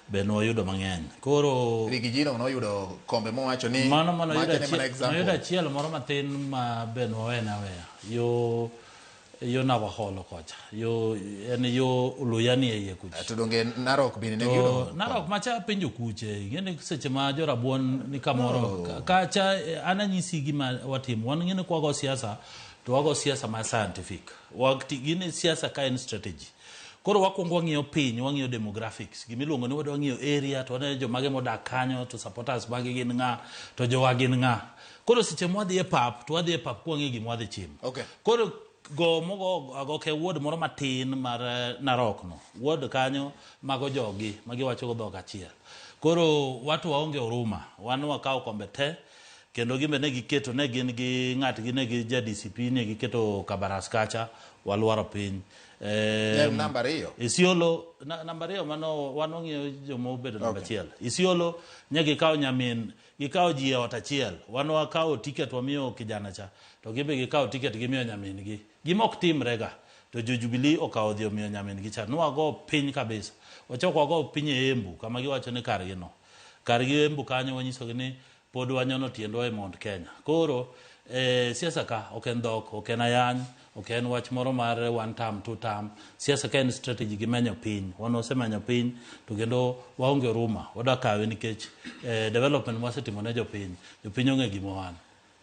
be nwayudo mang'eny. Koro Rigijino noyudo kombe mowacho ni mano mane macho oyudo ne mana achiel, example. noyudo achiel moro matin ma be nwawene aweya yo yo Navaholo kocha yo en yo Luyani e iye kucha. To donge Narok bende ne To giyudo? Narok macha penjo kuche, ing'e ni seche ma jorabuon ni kamoro Oh. kacha an anyisi gima watimo. Wan ng'e ni kwago siasa to wago siasa ma scientific. Wakti gini siasa ka en strategy. Koro wakwongo wang'iyo piny, wang'iyo demographics. Gimiluongo ni wadwa ng'iyo area to waneno jomage modak kanyo to supporters mage gin ng'a to jowa gin ng'a. Koro seche mwadhi e pap to wadhi e pap kwang'eyo gima wadhi chimo. Okay. Koro go mogo agoke ward moro matin mar Narok no. Ward kanyo mago jogi magiwacho go dhok achiel. Koro watu waonge huruma. Wan wakawo kombe te kendo gimbe ne giketo ne gin gi ng'atgi ne gi ja DCP ne giketo Kabaras kacha walwaro piny. Ne en namba ariyo. Isiolo namba ariyo mano wan wang'iyo joma obedo namba achiel. Isiolo ne gikawo nyamin, gikawo ji e ot achiel. Wan wakawo ticket wamiyo kijana cha to gimbe gikawo ticket gimiyo nyamin gi. Gima ok timre ga to jo Jubilee okawo dhi omiyo nyamin gi cha. Nwago piny kabisa. Wachako wago piny e Embu kama giwacho ni kargi no. Kargi Embu kanyo wanyisogi ni pod wanyono tiendwa e Mount Kenya. Koro siasa ka ok en dhok, ok en ayany, ok en wach moro mar one term, two term. Siasa ka en strategy gi menyo piny. Wan wasemenyo piny to kendo waonge huruma. Wadwa kawe nikech development mwasetimo ne jopiny. Jopiny ong'e gima wan.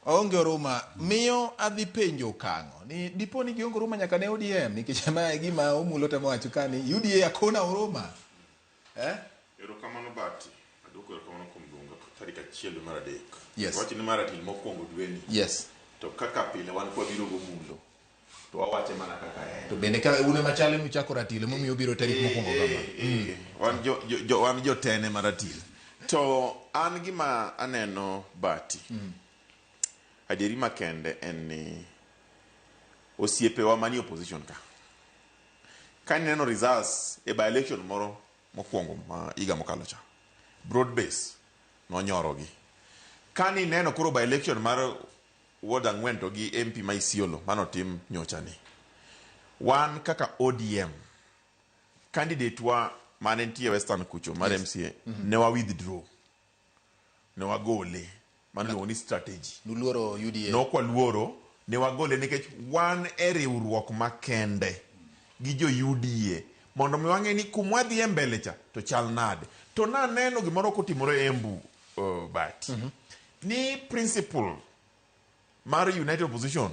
Oonge oruma. Miyo adhi penjo Okang'o ni dipo ni gionge oruma nyaka ne ODM nikech ma e gima Omulo temo wacho ka ni UDA hakuna huruma. Eh? Erokamano Bati. Aduoko erokamano kuom luonga tarik achiel dwe mar adek. Yes. Wacho ni mar atil mokwongo dweni. Yes. To kaka pile wan kwabiro gomulo to wawache mana kaka en. To bende ka un ema chal ni uchako ratil emomiyo ubiro tarik mokwongo kama. Eh, wan jo, jo, jo, wan jotene mar atil. To an gima aneno Bati. Adieri makende en ni osiepewa manie opposition ka. Ka ineno results e by election moro mokwongo ma higa mokalo cha. Broad base nonyorogi. Ka nineno koro by election mar ward ang'wen to gi MP ma Isiolo manotim nyocha ni. Wan kaka ODM candidate wa mane nitie Western kucho mar Yes. MCA ne wa withdraw. Ne wagole. Mano iluongo ni strategy. Nuluoro UDA. Ne ok waluoro, ne wagole nikech wan e riwruok makende gi jo UDA mondo mi wang'e ni kumwadhi e mbele cha to chal nade. To naneno gimoro kotimore Embu Bati. Ni principle mar United Opposition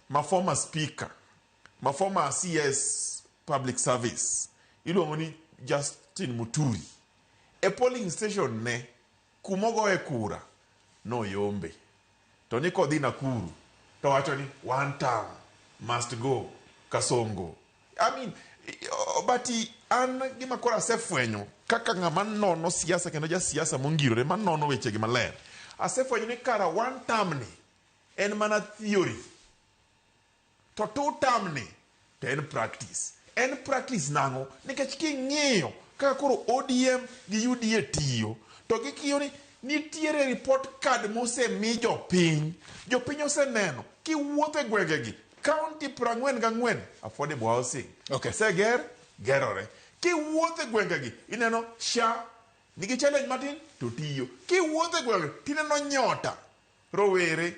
ma former speaker ma former CS public service iluongo ni Justin Muturi e polling station ne kumogoye kura noyombe to ni kodhi Nakuru to wacho ni one term must go Kasongo. I mean, but an gima koro asefwenyo kaka ng'ama nono siasa kendo jasiasa mongirore manono wechegi maler asefwenyo ni kara one term ni en mana theory to two term ni to en practice. En practice nang'o? Nikech king'iyo kaka koro ODM gi UDA tiyo to gikiyo ni nitiere report card mosemi jopiny. Jopiny oseneno kiwuotho e gwengegi county 44 affordable housing okay. Oseger gerore. Kiwuotho e gwengegi ineno SHA nigi challenge matin to tiyo. Kiwuotho e gwenge tineno nyota rowere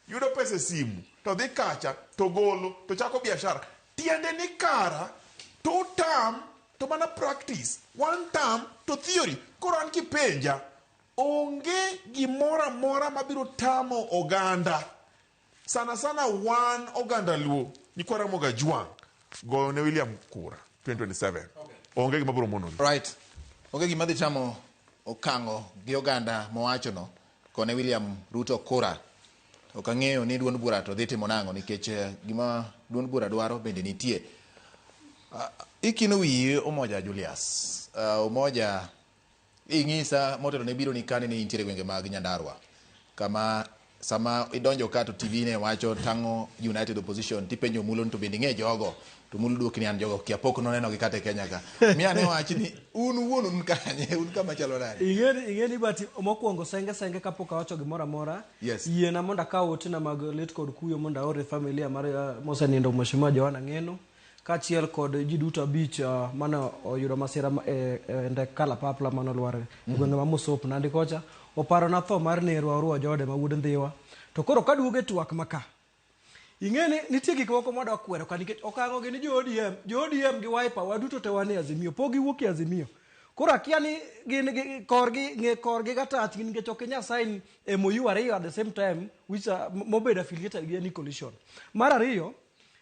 yudo pesa e simu to dhi kacha to golo to chako biashara. Tiende ni kara two term to mana practice, one term to theory. Koro an kipenja onge gimoro amora mabiro tamo oganda sana sana wan oganda Luo nyikwa Ramogi Ajwang' goyo ne William kura 2027. Onge gima biro monogi. Right. Onge gima dhi tamo Okang'o gi oganda mowacho no kone William Ruto kura. Ok ang'eyo ni duond bura to dhi timo nang'o nikech gima duond bura dwaro bende nitie. Ikino wiyi Umoja Julius. Umoja ing'isa motelo ne biro ni kane ne intiere gwenge mag Nyandarua kama sama idonjo ka to TV ne wacho tang'o United Opposition tipenjo Omulo ni to bende ing'e jogo to Omulo duoki ni an jogo kia pok noneno gi kata e Kenya ka. Miya ne wach ni un wuon un kanye un kama chalo nade? Ing'eni but mokwongo senge senge kapok awacho gimoro amora. Yes. Yiena mondo akaw otena mag lit kod kuyo mondo aor e familia mar mosenindo Mheshimiwa Johanna Ng'eno kaachiel kod ji duto abich mane oyudo masira e ndek kalapapla mane olwar e gwenge ma Mosop Nandi kocha. Oparona tho mar nerwa Orwa Jode ma wuod Ndhiwa. To koro kaduogo e twak ma ka, ing'e ni nitie gik moko mwadwa kwero ka nikech okang'o gi ni jo ODM, jo ODM gi Wiper waduto te wan e Azimio, pok giwuok e Azimio. Koro akia ni gin gi korgi, ng'e korgi gatach gi nikech ok inyal sign MOU ariyo at the same time which are, mobedo affiliated gi any coalition. Mar ariyo,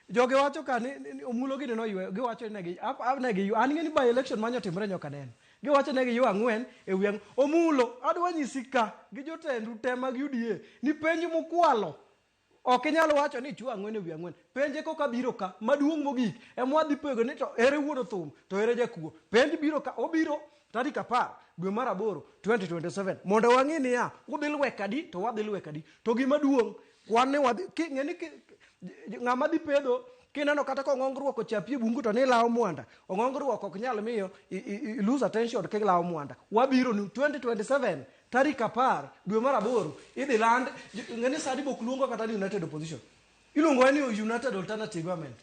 jogi wacho ka ni, ni Omulo gini noywe, giwacho ni negi, ap, ap, negi, an ing'e ni by election manyo timre nyoka neno. Giwacho ni giywa ang'wen e wi ang'wen. Omulo, adwa nyisi ka gi jotendu te mag UDA ni penj mukwalo ok inyal wacho ni ichwo ang'wen e wi ang'wen. Penje koka biro ka, maduong' mogik ema wadhi pego ni to ere wuon thum to ere jakuo. Penj biro ka, obiro tarik 10 dwe mar 8 2027 mondo wang'i niya udhi lwek adi to wadhi lwek adi. To gima duong' kwan ni wadhi ng'e ni ng'ama dhi pedho kineno kata ka ong'ong ruoko chapi e bungu to ni lawo mwanda. Ong'ong ruok ok nyal miyo i lose attention kilawo mwanda. Wabiro ni 2027 tarik 10 dwe mar 8 idhi land. Ng'e ni sani bok luongo kata ni United Opposition. Iluongo ni United Alternative Government.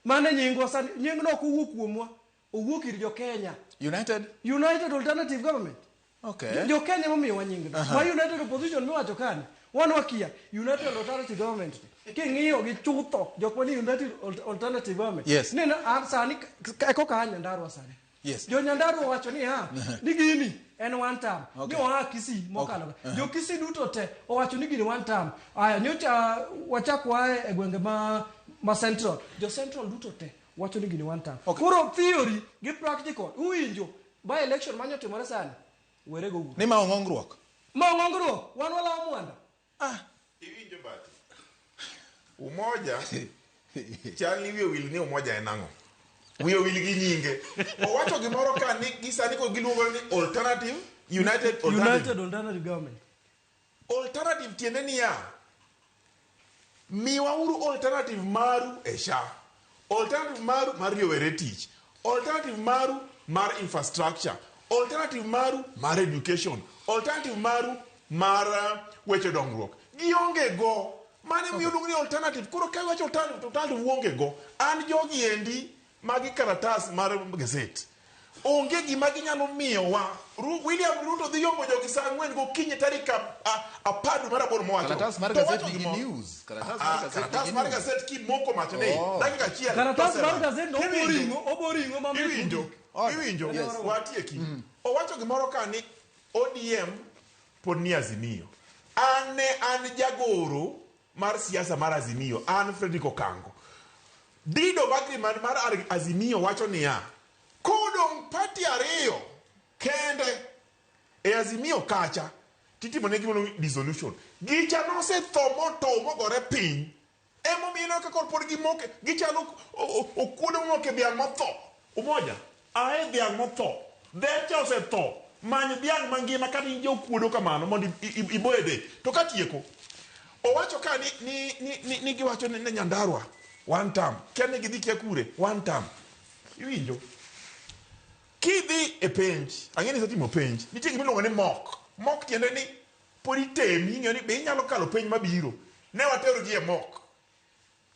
Mane nyingwa sani, nyingno ok owuok kuomwa, owuok ir jo Kenya. United? United Alternative Government. Okay. Jo Kenya momiyowa nyingno. Ma United Opposition miwacho kani, wan wakia United Alternative Government. King'iyo gi chutho jok manie United Alternative Government. Yes. Neno an sani ekoka a Nyandarua sani. Yes. Jo Nyandarua owacho niya, ni gini en one term. Okay. Ni oa Kisii mokalo. Okay. Jo Kisii duto te owacho ni gini one term. Aya nyocha wachak wae e gwenge ma ma Central. Jo Central duto te wacho ni gini one term. Koro theory gi practical uwinjo by election manyo timore sani. Were go wuo. Ni ma ong'ongruok. Ma ong'ongruok wan walawo mwanda. Iwinjo Bati? Umoja chal ni wiye owil ni umoja en ang'o? Wiye owil gi nyinge. Owacho gimoro ka ni gi sani koro giluongo ni alternative United Alternative. United Alternative Government. Alternative tiende niya, miwauru alternative maru e SHA, alternative maru mar rowere tich, alternative maru mar infrastructure, alternative maru mar education, alternative maru mar weche dongruok. Gionge go. Mano emomiyo iluongo ni alternative. Koro ka iwacho alternative to alternative uonge go. An jogi endi magi karatas mar gazet. Onge gima ginyalo miyowa. William Ruto dhi yombo jogi saa ang'wen gokinyi tarik 10 dwe mar aboro mowacho. Kalatas mar To gazet wacho nigi gimoro. news. Kalatas Ah, mar gazet kalatas nigi mar news. gazet kimoko mach ni Oh. dakika achiel. Kalatas to mar osera. gazet no obo Iwinjo? ring'o, obo ring'o mamit Iwinjo? mogik. Iwinjo? Yes. Watieki. Owacho gimoro ka ni ODM pod ni Azimio. An ne an jagoro mar siasa mar Azimio, an Frederick Okango. Deed of agreement mar Azimio wacho niya, kodong' party ariyo kende e Azimio kacha titimo ne gimoro ni dissolution. Gicha nosetho motow mogore piny. Emomiyo ineno ka koro pod gimoke, gichalo okuodo momoke dhiang' motho. Umoja, ae dhiang' motho. Dhecha osetho. Many dhiang' mangima kata in jokuodo kamano mondo iboye de. To katieko, owacho ka ni giwacho ni ne Nyandarua one term. Kia ne gidhi kia kure one term. Iwinjo? Kidhi e penj, ang'e ni isetimo penj, nitie gima iluongo ni mock. Mock tiende ni pod itemi ing'eyo ni be inyalo kalo penj mabiro. Ne watero ji e mock,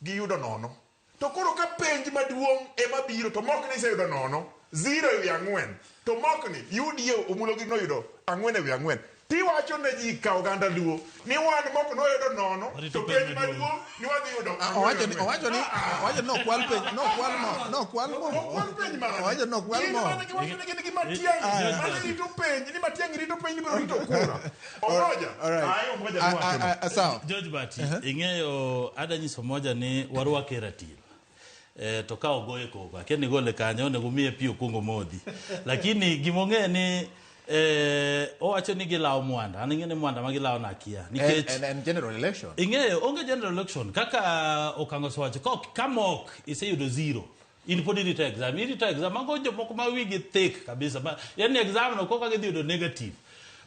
giyudo nono. To koro ka penj maduong' ema biro to mock ni iseyudo nono, 0 ewi ang'wen. To mock ni UDA omulo gi noyudo 4 ewi 4. Tiwacho ne ji ka oganda Luo ni wan mock noyudo nono to penj maduong' ni wadhi yudo Ah, ang'wen owacho ni ang'wen. owacho ni owacho ni nokwal penj nokwal mo nokwal mo Okwal penj mane? Owacho ni nokwal Gin mo. mana giwacho ni gin gi Matiang'i. Ah. Mane rito penj, ni Matiang'i rito penj, ni biro rito kura. Omoja. All right. Aye, Omoja Ah, nowacho no. ah, ah, sawa. George Bati, ing'eyo ada nyiso moja ni warwake ratil. To ka ogoye koko, akia ni gole kanyo, onego miye pi okuongo modhi. Lakini gimong'e ni owacho ni gilawo mwanda. An ing'e ni mwanda ma gilawo no akia. Nikech En general election. Ing'eyo onge general election kaka Okango osewacho ka ka mok iseyudo zero in pod irito exam irito exam mago jomoko ma wigi thick kabisa ma yani exam no koka gidhi yudo negative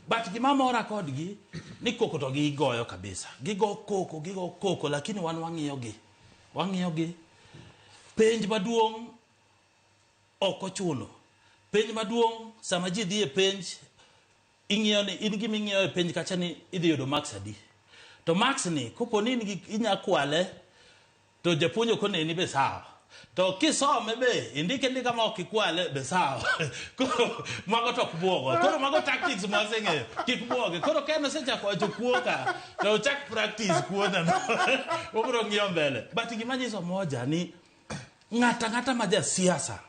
but gima mora kodgi ni koko to gigoyo kabisa gigo koko gigo koko lakini wan wang'iyo gi wang'iyo gi penj maduong' ok ochuno penj maduong' sama ji dhi e penj ing'iyo ni in gima ing'iyo e penj kacha ni idhi yudo marks adi to marks ni kopo ni in gi inya kwale to japuonj ok oneni be sawa to kisome be indike ndika ma ok ikwale be sawa koro mago to ok buogo koro mago tactics ma waseng'eyo kik buoge koro ka en osechako wacho kuo ka to ochak practice kuo no wabiro ng'iyo mbele but gima nyiso moja ni ng'ata ang'ata ma jasiasa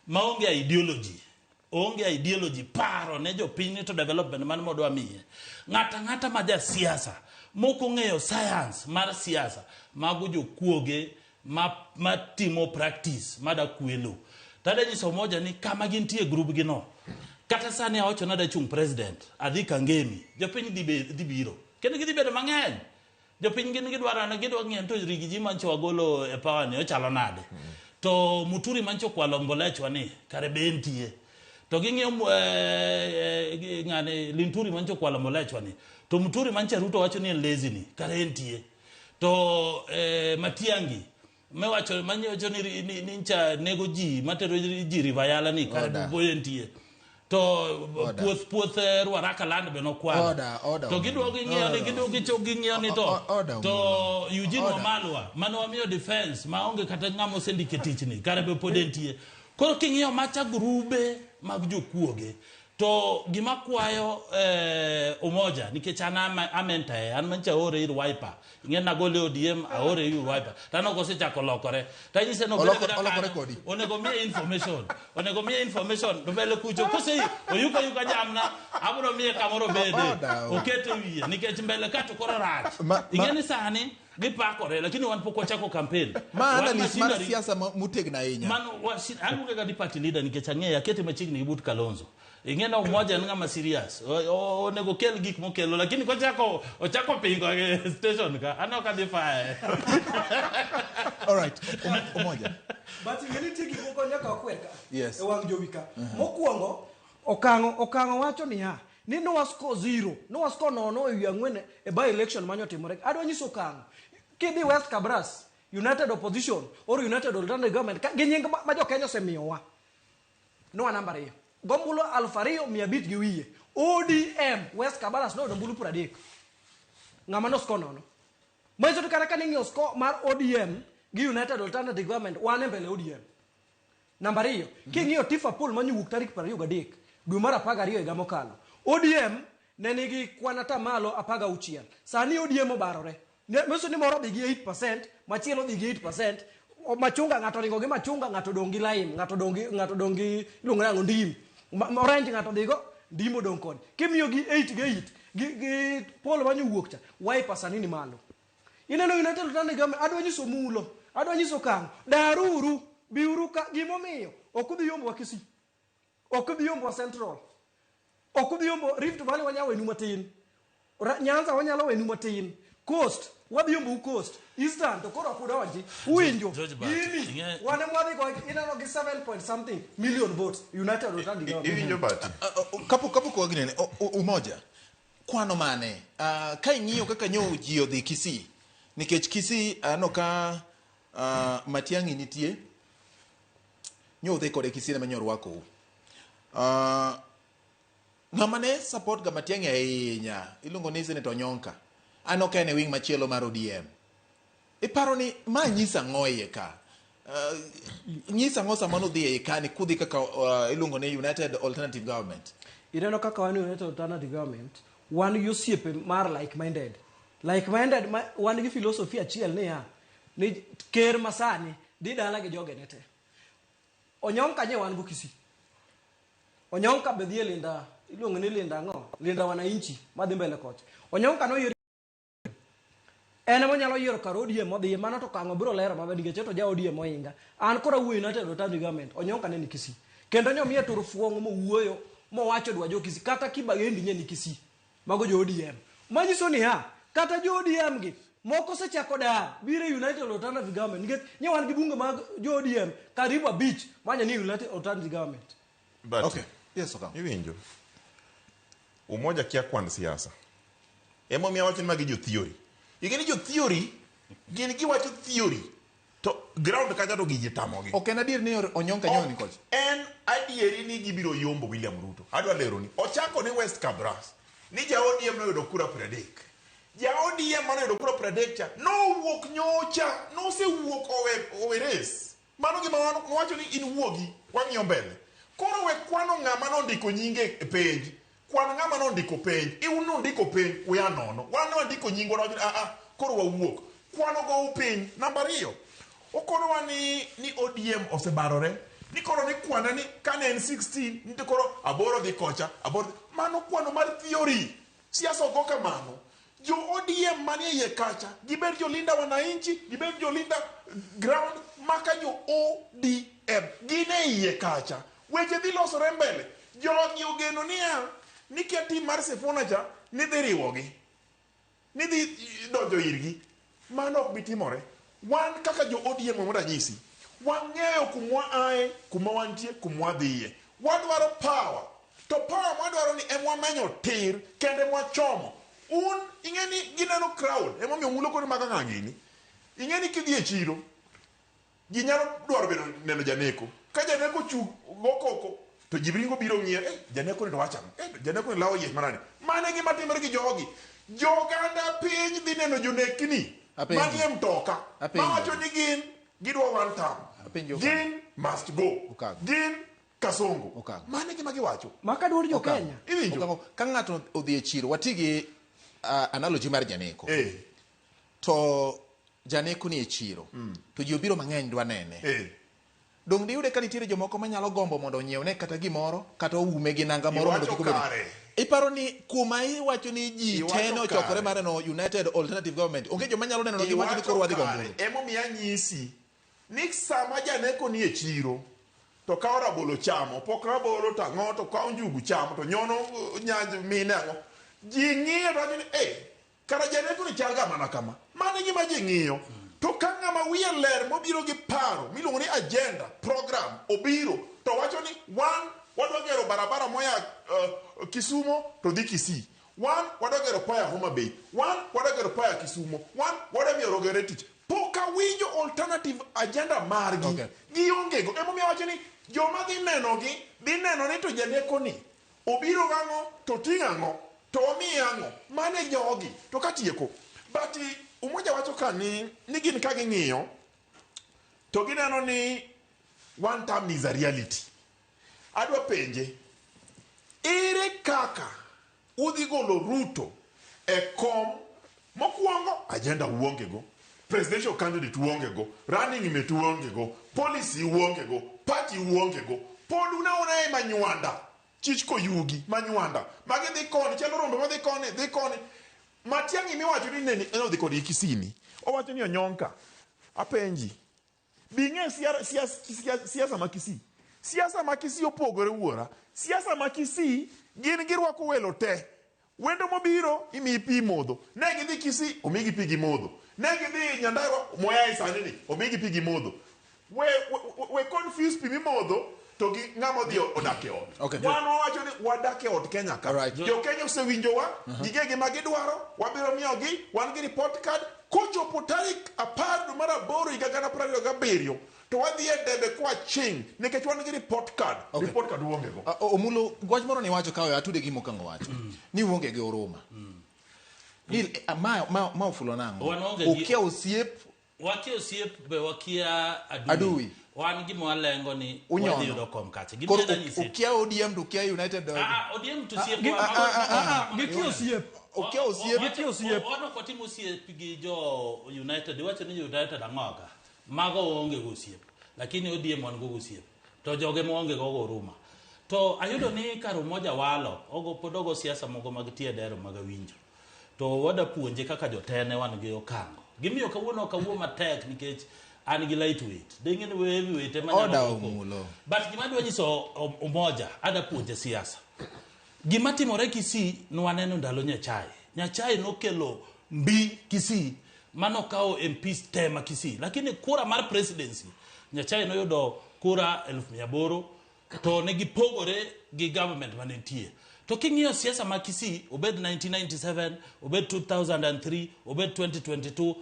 maonge ideology onge ideology paro ne jopiny ni to development man modwa miye ng'ata ang'ata ma jasiasa mok ong'eyo science mar siasa mago jokuoge ma timo practice mada kwelo tada nyiso moja ni kama gintie group gi no kata sani awacho nada chung president adhi Kangemi jopiny dhi biro kendo gidhi bedo mang'eny jopiny gin gidwaro ne gidwa ng'iyo to rigiji mancho wagolo e power ni ochalo nade to Muturi mancho kwalo mbolechwa ni kare be entie to ging'iyo ng'ane Linturi mancho kwalo mbolechwa ni to Muturi mancha Ruto wacho ni en lazy ni kare entie to Matiang'i mewacho manyocho ni ncha nego ji matero ji River ni kare boye entie to puoth Ruaraka land be nokwalo to gidwa ging'iyo ni gidwa gichok ging'iyo ni to Eugene Wamalwa mane wamiyo defense maonge kata ng'ama osendike tich ni kare be pod entie koro king'iyo macha grube mag jokuoge To gima kwayo Umoja, nikech an amentae, an mancha aore ir Wiper. Ing'e nagole ODM, aore ir Wiper. To an ok osechako lokore. To anyise ni obed abeda Olokore kanyo. kodi. Onego miye information. Onego miye information. To mbele kucho, kose oyuko yuka jamna, abro miye kamoro bede. Odaw. Okete wiye, nikech mbele ka to koro rach. Ing'e ni sani, gipakore, lakini wan pok wachako campaign. Ma Wan analyst mar machinery- siasa motegno ahinya. Mano aluonge ga ni party leader nikech ang'eyo akete machiegni gi but Kalonzo. Ing'e ni Umoja en ng'ama serious. Onego kel gik mokelo lakini kochako ochako pingo e station ka an ok adhi faye. All right. Umoja. But ing'e nitie gik moko nyaka wakwer ka. Yes. E wang' jowi ka. Mokwongo, Okang'o wacho niya, ni nowa score 0, nowa score 0 e wi ang'wen e by election mane otimore. Adwa nyiso Okang'o, kidhi West Kabras, United Opposition or United Alternative Government, ka, gi nying ma jo Kenya osemiyowa. Nowa namba 2. Gombulu aluf ariyo mia abich gi wiye. ODM West Kabras noyudo ombulu 30. Ng'ama no score 0. Manyiso ni kata ka ning'iyo score mar ODM gi United Alternative Government, wan e mbele ODM. Namba 2, king'iyo Tifa poll mane owuok tarik 23 dwe mar 12 higa mokalo, ODM ne nigi kwan atamalo 16. Sani ODM obarore. Manyiso ni moro odhi gi 8%, machielo odhi gi 8%. Machunga ng'ato oringo gi machunga, ng'ato odong' gi lime, ng'ato odong' gi, ng'ato odong' gi iluongo nang'o, ndim. Orange ng'ato odhigo, ndim odong' koni. Kimiyo gi 8 gi 8, gi poll mane owuok cha, Wiper sani ni malo. Ineno United Alternative Government, adwa nyiso Mulo, adwa nyiso Kang'o, daruru, biuru ka, gimomiyo, ok udhi yombo wa Kisii, ok udhi yombo wa Central, ok udhi yombo Rift Valley wanyalo wenu matin, Nyanza wanyalo wenu matin, Coast, wadhi yombo u Coast, Eastern to koro ok udonji, uwinjo, gini, wan ema wadhi go, ineno gi 7 point something million votes, United Alternative Government. Iwinjo Bati? Kapok waginene, Umoja, kwano mane? Ka ing'iyo kaka nyo ji odhi Kisii, nikech Kisii aneno ka Matiang'i nitie, nyo udhi kode Kisii ema nyo orwakou. Ng'ama ne support ga Matiang'i ahinya, iluongo ni Senator Onyonka. Aneno ka en e wing machielo mar ODM. Iparo ni ma nyiso ang'o iye ka? Nyiso ang'o sama nudhi e iye ka ni kudhi kaka iluongo ni United Alternative Government? Ineno kaka wan United Alternative Government, wan gi osiepe mar like-minded. Like-minded, ma, wan gi philosophy achiel niya, ni ker masani dhi dala gi jogene te. Onyonka nye wan go Kisii. Onyonka be dhi e Linda, iluongo ni Linda ang'o? Linda Wananchi madhi mbele kocha. Onyonka noyier en ema onyalo yiero kar ODM modhiye, mano to Kang'o biro lero maber nikech to ja ODM mohinga. An koro awuoyo United Alternative Government, Onyonka ne ni Kisii. Kendo nyomiye turfuong' mowuoyo mowacho dwa jo Kisii, kata Kibagendi nye ni Kisii. Mago jo ODM. Manyiso niya, kata jo ODM gi moko osechako dar biro e United Alternative Government nikech nye wan gi bunge mag jo ODM karibu 5 manye ni United Alternative Government. But Okay. Yes, Okang'o. Iwinjo. Umoja kia kwan siasa. Emomiyo awacho ni magi jo theory. Ing'e ni jo theory gin giwacho theory to ground kacha to giji tamogi. Ok en adier ni Onyonka nyoyo ni kocha. En adieri ni gibiro yombo William Ruto. Adwa lero ni ochako ni West Kabras ni ja ODM noyudo kura 30. Ja ODM mane oyudo kura 30 cha nowuok nyocha, nosewuok owe race. Mano gima wacho ni in wuogi, wang'iyo mbele. Koro we kwano ng'ama nondiko nyinge e penj. Kwan ng'ama nondiko penj. Iun nondiko penj, uya nono. Wan nwandiko nyingwa wacho ni a koro wawuok. Kwano go piny. Namba 2, okonowa ni ODM osebarore. Ni koro ni kwane ni kane en 16, ni koro aboro dhi kocha, aboro dhi. Mano kwano mar theory. Siasa ok go kamano. Jo ODM manie iye kacha, gibed jo Linda Wananchi, gibed jo Linda Ground, maka jo ODM. Gin e iye kacha. Weche dhi losore mbele. Jogi ogeno niya, ni kia tim mar Sifuna cha, ni dhi riwogi. Ni dhi donjo irgi. Mano ok bi timore. Wan kaka jo ODM mondo anyisi, wang'eyo kumwa ae, kuma wantie, kuma wadhiye. Wadwaro power. To power mwadwaro ni em wamenyo tir, kende mwachomo. Un, ing'e ni gineno crowd, emomiyo mulo kod maka ng'a gini. Ing'e ni kidhi e chiro, ji nyalo dwaro bedo neno janeko. Ka janeko ochung' go koko, to ji ringo biro ng'iyo, janeko ni to wacho ang'o? Janeko ni lawo yiech manade? Mano e gima timore gi jogi. Joganda piny dhi neno jonekni Apenji. manie mtoka. Apenji. Mawacho ni gin, gidwa one term. Apenji Okang'o. Gin must go. Okang'o. Gin Kasongo. Mano e gima giwacho. Maka duond jo Kenya. Iwinjo? Okango, ka ng'ato odhi e chiro wati gi analogy mar janeko to janeko ni e chiro to ji obiro mang'eny dwa nene dong diyude ka nitiere jomoko manyalo gombo mondo onyiewne kata gimoro kata oume gi nanga moro mondo Iwacho kik obed kare. iparo ni kuma iwacho ni ji Iwacho te ne ochokore kare. mar neno United Alternative Government onge joma nyalo neno giwacho ni koro wadhi go ombulu Emomiyo anyisi ni sama janeko ni e chiro to kawo rabolo chamo, pok rabolo to ang'o, to kawo njugu chamo, to nyono nyanj mine ang'o. Ji ng'iyo to wacho ni eh, kara janeko ni chal ga mana kama. Mano e gima ji ng'iyo. To ka ng'ama wiye ler mobiro gi paro miluongo ni agenda, program obiro to wacho ni wan wadwa gero barabara moya Kisumo to dhi Kisii. Wan wadwa gero paya Homa Bay. Wan wadwa gero paya Kisumo. Wan wadwa miyo rowere tich. Pok awinjo alternative agenda margi. Okay. Gionge go. Emomiyo awacho ni joma dhi nenogi dhi neno ni to janeko ni obiro gang'o to ting'o ang'o to omiye ang'o. Mano e jogi. To katieko. But Umoja wacho ka ni gin ka ging'iyo to gineno ni one term is a reality. Adwa penje, ere kaka udhi golo Ruto e kom mokwongo agenda uonge go, presidential candidate uonge go, running mate uonge go, policy uonge go, party uonge go, pod unaona e manywanda, chich koyugi manywanda, magi dhi koni, chalo rombe madhi koni, dhi koni. Matiang'i miwacho ni neni en odhi kodi Kisini, owacho ni onyonka. Apenji, Bing'e siasa ma Kisii. Siasa ma Kisii opogore wuora. Siasa ma Kisii gin girwako welo te. Wendo mobiro imiyi pi modho. Ne gidhi Kisii omigi pi gimodho. Ne gidhi Nyandarua moya e sani ni omigi pi gimodho. We, we, we confuse pi mimodho to gi ng'ama odhi odak e ot. Okay. Wan wawacho ni wadak e ot Kenya ka. Alright. Jo Kenya osewinjowa, gige gima gidwaro, wabiro miyogi, wan gi report card. Kochopo tarik 10 dwe mar 8 higa 2027 to wadhi e debe kwaching' nikech wan gi report card. Okay. Report card uonge go. Omulo, wach moro ni wacho kawe atude gi mokango wacho. Ni uonge gi huruma. Ni ma ofulo nang'o? Wan waonge gi- Ukia osiep Wakia osiep be wakia adui. Adui. Wan gima walengo ni Unyono. wadhi yudo kom kacha. Gima Koro adwa nyisi. ukia ODM to ukia United. ODM to osiep wa- Gikia osiep. Ukia osiep. Gikia osiep. Wan ok watimo osiep gi jo United. Iwacho ni United ang'o ka? Mago waonge go osiep. Lakini ODM wan go osiep. To joge maonge go huruma. To ayudo ni kar Umoja walo, ogo pod ogo siasa moko mag tie dero mag awinjo. To wada puonje kaka jotene wan gi okango. Gimiyo kawuono ok awuo matek nikech an gi lightweight. Ding'e ni heavyweight ema nyalo Oda dwoko. Omulo. But gima adwa nyiso Umoja, ada puonje siasa. Gima timore Kisii nwaneno ndalo Nyachae. Nyachae nokelo mbi Kisii manokawo MPs te ma Kisii. Lakini kura mar presidency, Nyachae noyudo kura 800,000 to ne gipogore gi government mane nitie. To king'iyo siasa ma Kisii, obed 1997, obed 2003, obed 2022,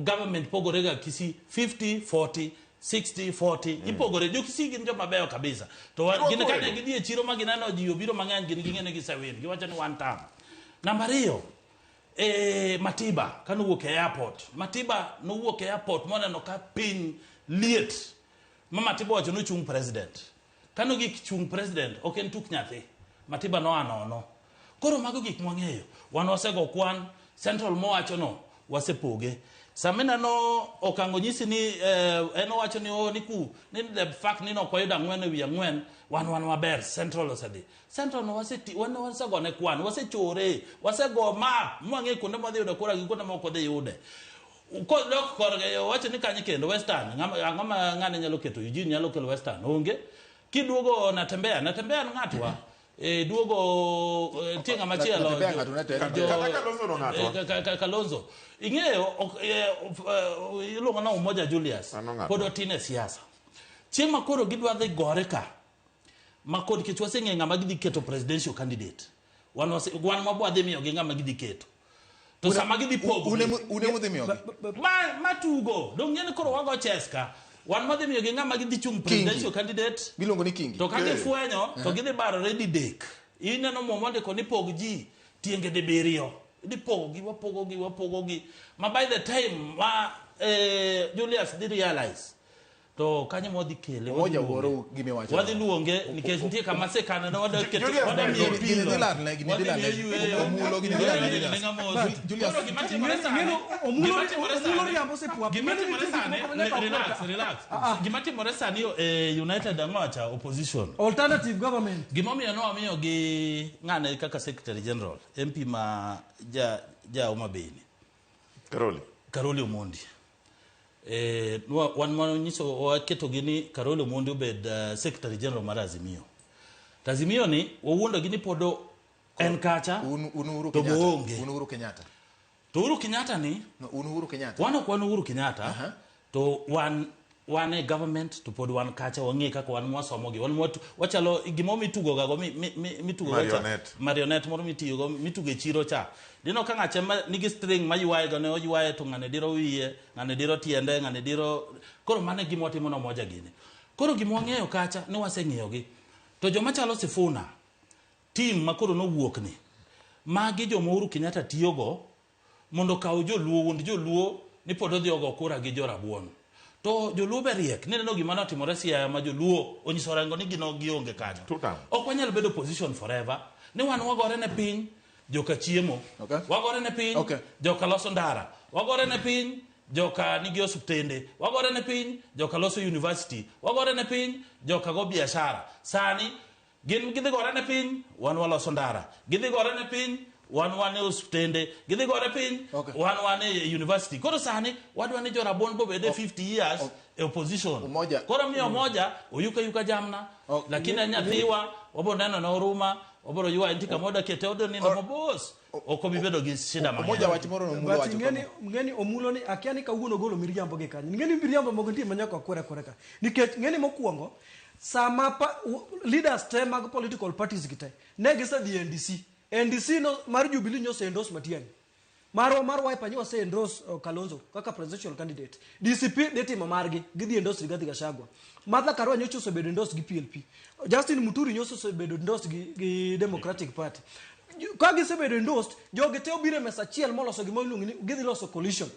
government pogore ga Kisii 50 40 60 40 ipogore. Jo Kisii gin joma beyo kabisa. To gin Girwako kane welo. gidhi e chiro ma gineno ji obiro mang'eny gin ging'e ni gisewin. Giwacho ni one term. Namba 2, Matiba kanowuok e airport. Matiba nowuok e airport moneno ka piny liet. Ma Matiba owacho nochung president. Kano gik chung president ok en tuk nyathi. Matiba noa nono. Koro mago gik mwang'eyo. Wan wasego kwan Central mowacho no wasepoge. Sama ineno Okango nyisi ni en owacho ni oh, ni ku ni the fact ni nok wayudo 4.4 wan maber Central osedhi. Central no waseti wan wasegone kwan, wasechore, wasego map mwang'e kuonde mwadhi yudo kura gi kuonde ma ok wadhi yude. Kodok korgi owacho ni kanye kendo Western, ang'o ma ng'ane nyalo keto? Eugene nyalo kelo Western, onge. Kiduogo Natembea, Natembea en ng'atwa. Duogo nitie ng'ama chielo. Natembea ng'ato ne telo. Kata Kalonzo no ng'atwa. Kalonzo. Ing'eyo, iluongo na Umoja Julius. Mano ng'atwa. Pod otin e siasa. Chieng' ma koro gidwa dhi gore ka, ma kod kech waseng'eyo ng'ama gidhi keto presidential candidate. Wan mabwa dhi miyogi ng'ama gidhi keto. To sama gidhi pogo Une mudhi miyogi? Ma tugo. Dong' ng'e ni koro wago chess ka. Wan madhi miyogi ng'ama gidhi chung' presidential candidate. Miluongo ni Kingi. To ka gifwenyo, to gidhi barore didek. Ineno muma ondiko ni pog ji tienge dibiriyo. Idhi pogogi, wapogogi, wapogogi. Ma by the time ma Julius dhi realize, To kanyo mwadhi kele. Umoja wuoro gimiwacho. Wadhi luonge nikech nitie kama sekane ne wadwa keto Julius, wadwa miye gini- gini pilo. dhi lalne, gini dhi Wadhi lalne. miye yueyo. Omulo, gini dhi lalne, Wadhi Julius. miye ng'ama osi. Julius. Koro gima timore sani- Omulo- gima timore Omulo sani- riambo osepwap. Gima Ng'eni timore nitie gik sani, moko ma nyaka relax, okwed ka. relax. Gima timore sani e United ang'ocha opposition. Alternative government. Gimomiyo ne wamiyo gi ng'ane kaka secretary general MP ma ja ja Homa Bay ni. Karoli. Karoli Omondi. Wan manyiso waketo gi ni Karoli Omondi obed secretary general mar Azimio. To Azimio ni wawuondo gi ni pod en kacha Un Uhuru to Kenyatta. boonge. Un Uhuru Kenyatta. To Uhuru Kenyatta ni No, un Uhuru Kenyatta. wan ok wan Uhuru Kenyatta to wan wan e government to pod wan kacha wang'e kaka wan mwasomo gi wan mwatu wachalo gimo mitugo gago mitugo go cha Marionette. marionette moro mitiyo go mitugo e chiro cha dino ka ng'ache ma nigi string ma ywaye go ne oywaye to ng'ane diro wiye ng'ane diro tiende ng'ane diro koro mano e gima watimo no moja gini koro gima wang'eyo kacha ni waseng'iyo gi to joma chalo Sifuna team ma koro nowuok ni magi joma Uhuru Kenyatta tiyogo mondo okaw joluo wuond joluo ni pod odhi ogo kura gi jorabuon to joluo be riek nineno gima notimore Siaya ma joluo onyiso Orengo ni gino gionge kanyo ok wanyal bedo opposition forever ni wan wagore ne piny joka chiemo wagore ne piny joka loso ndara wagore ne piny joka nigi osuptende wagore ne piny joka loso university wagore ne piny joka go biashara sani gin gidhi gore ne piny wan waloso ndara gidhi gore ne piny wan wan e osuptende gidhi gore piny wan wan e university koro sani wadwa ni jorabuon bobede 50 years e opposition koro miyo moja oyuka yuka jamna lakini en nyathiwa wabiro neno ne oruma wabiro ywaye nitie kama wadwa kete odwa nindo mabos ok obi bedo gi shida Umoja wach moro no Omulo But wacho ing'eni ng'eni Omulo ni akia ni kawuono ogolo miriambo gi kanye. Ng'eni miriambo moko nitie ma nyaka wakwere akwera ka. Nikech ng'eni mokwongo sama leaders te mag political parties gi te ne gisedhi e NDC. NDC no mar Jubilee nyo endorse Matiang'i. Marwa mar Wiper nyo ose endorse Kalonzo kaka presidential candidate. DCP dhi timo margi gidhi endorse Rigathi Gachagua. Martha Karua nyocha osebedo endorse gi PLP. Justin Muturi nyocha osebedo endorsed gi Democratic Party. Ka gisebedo endorsed, jogi te obiro e mesa achiel moloso gima iluongo ni gidhi loso coalition.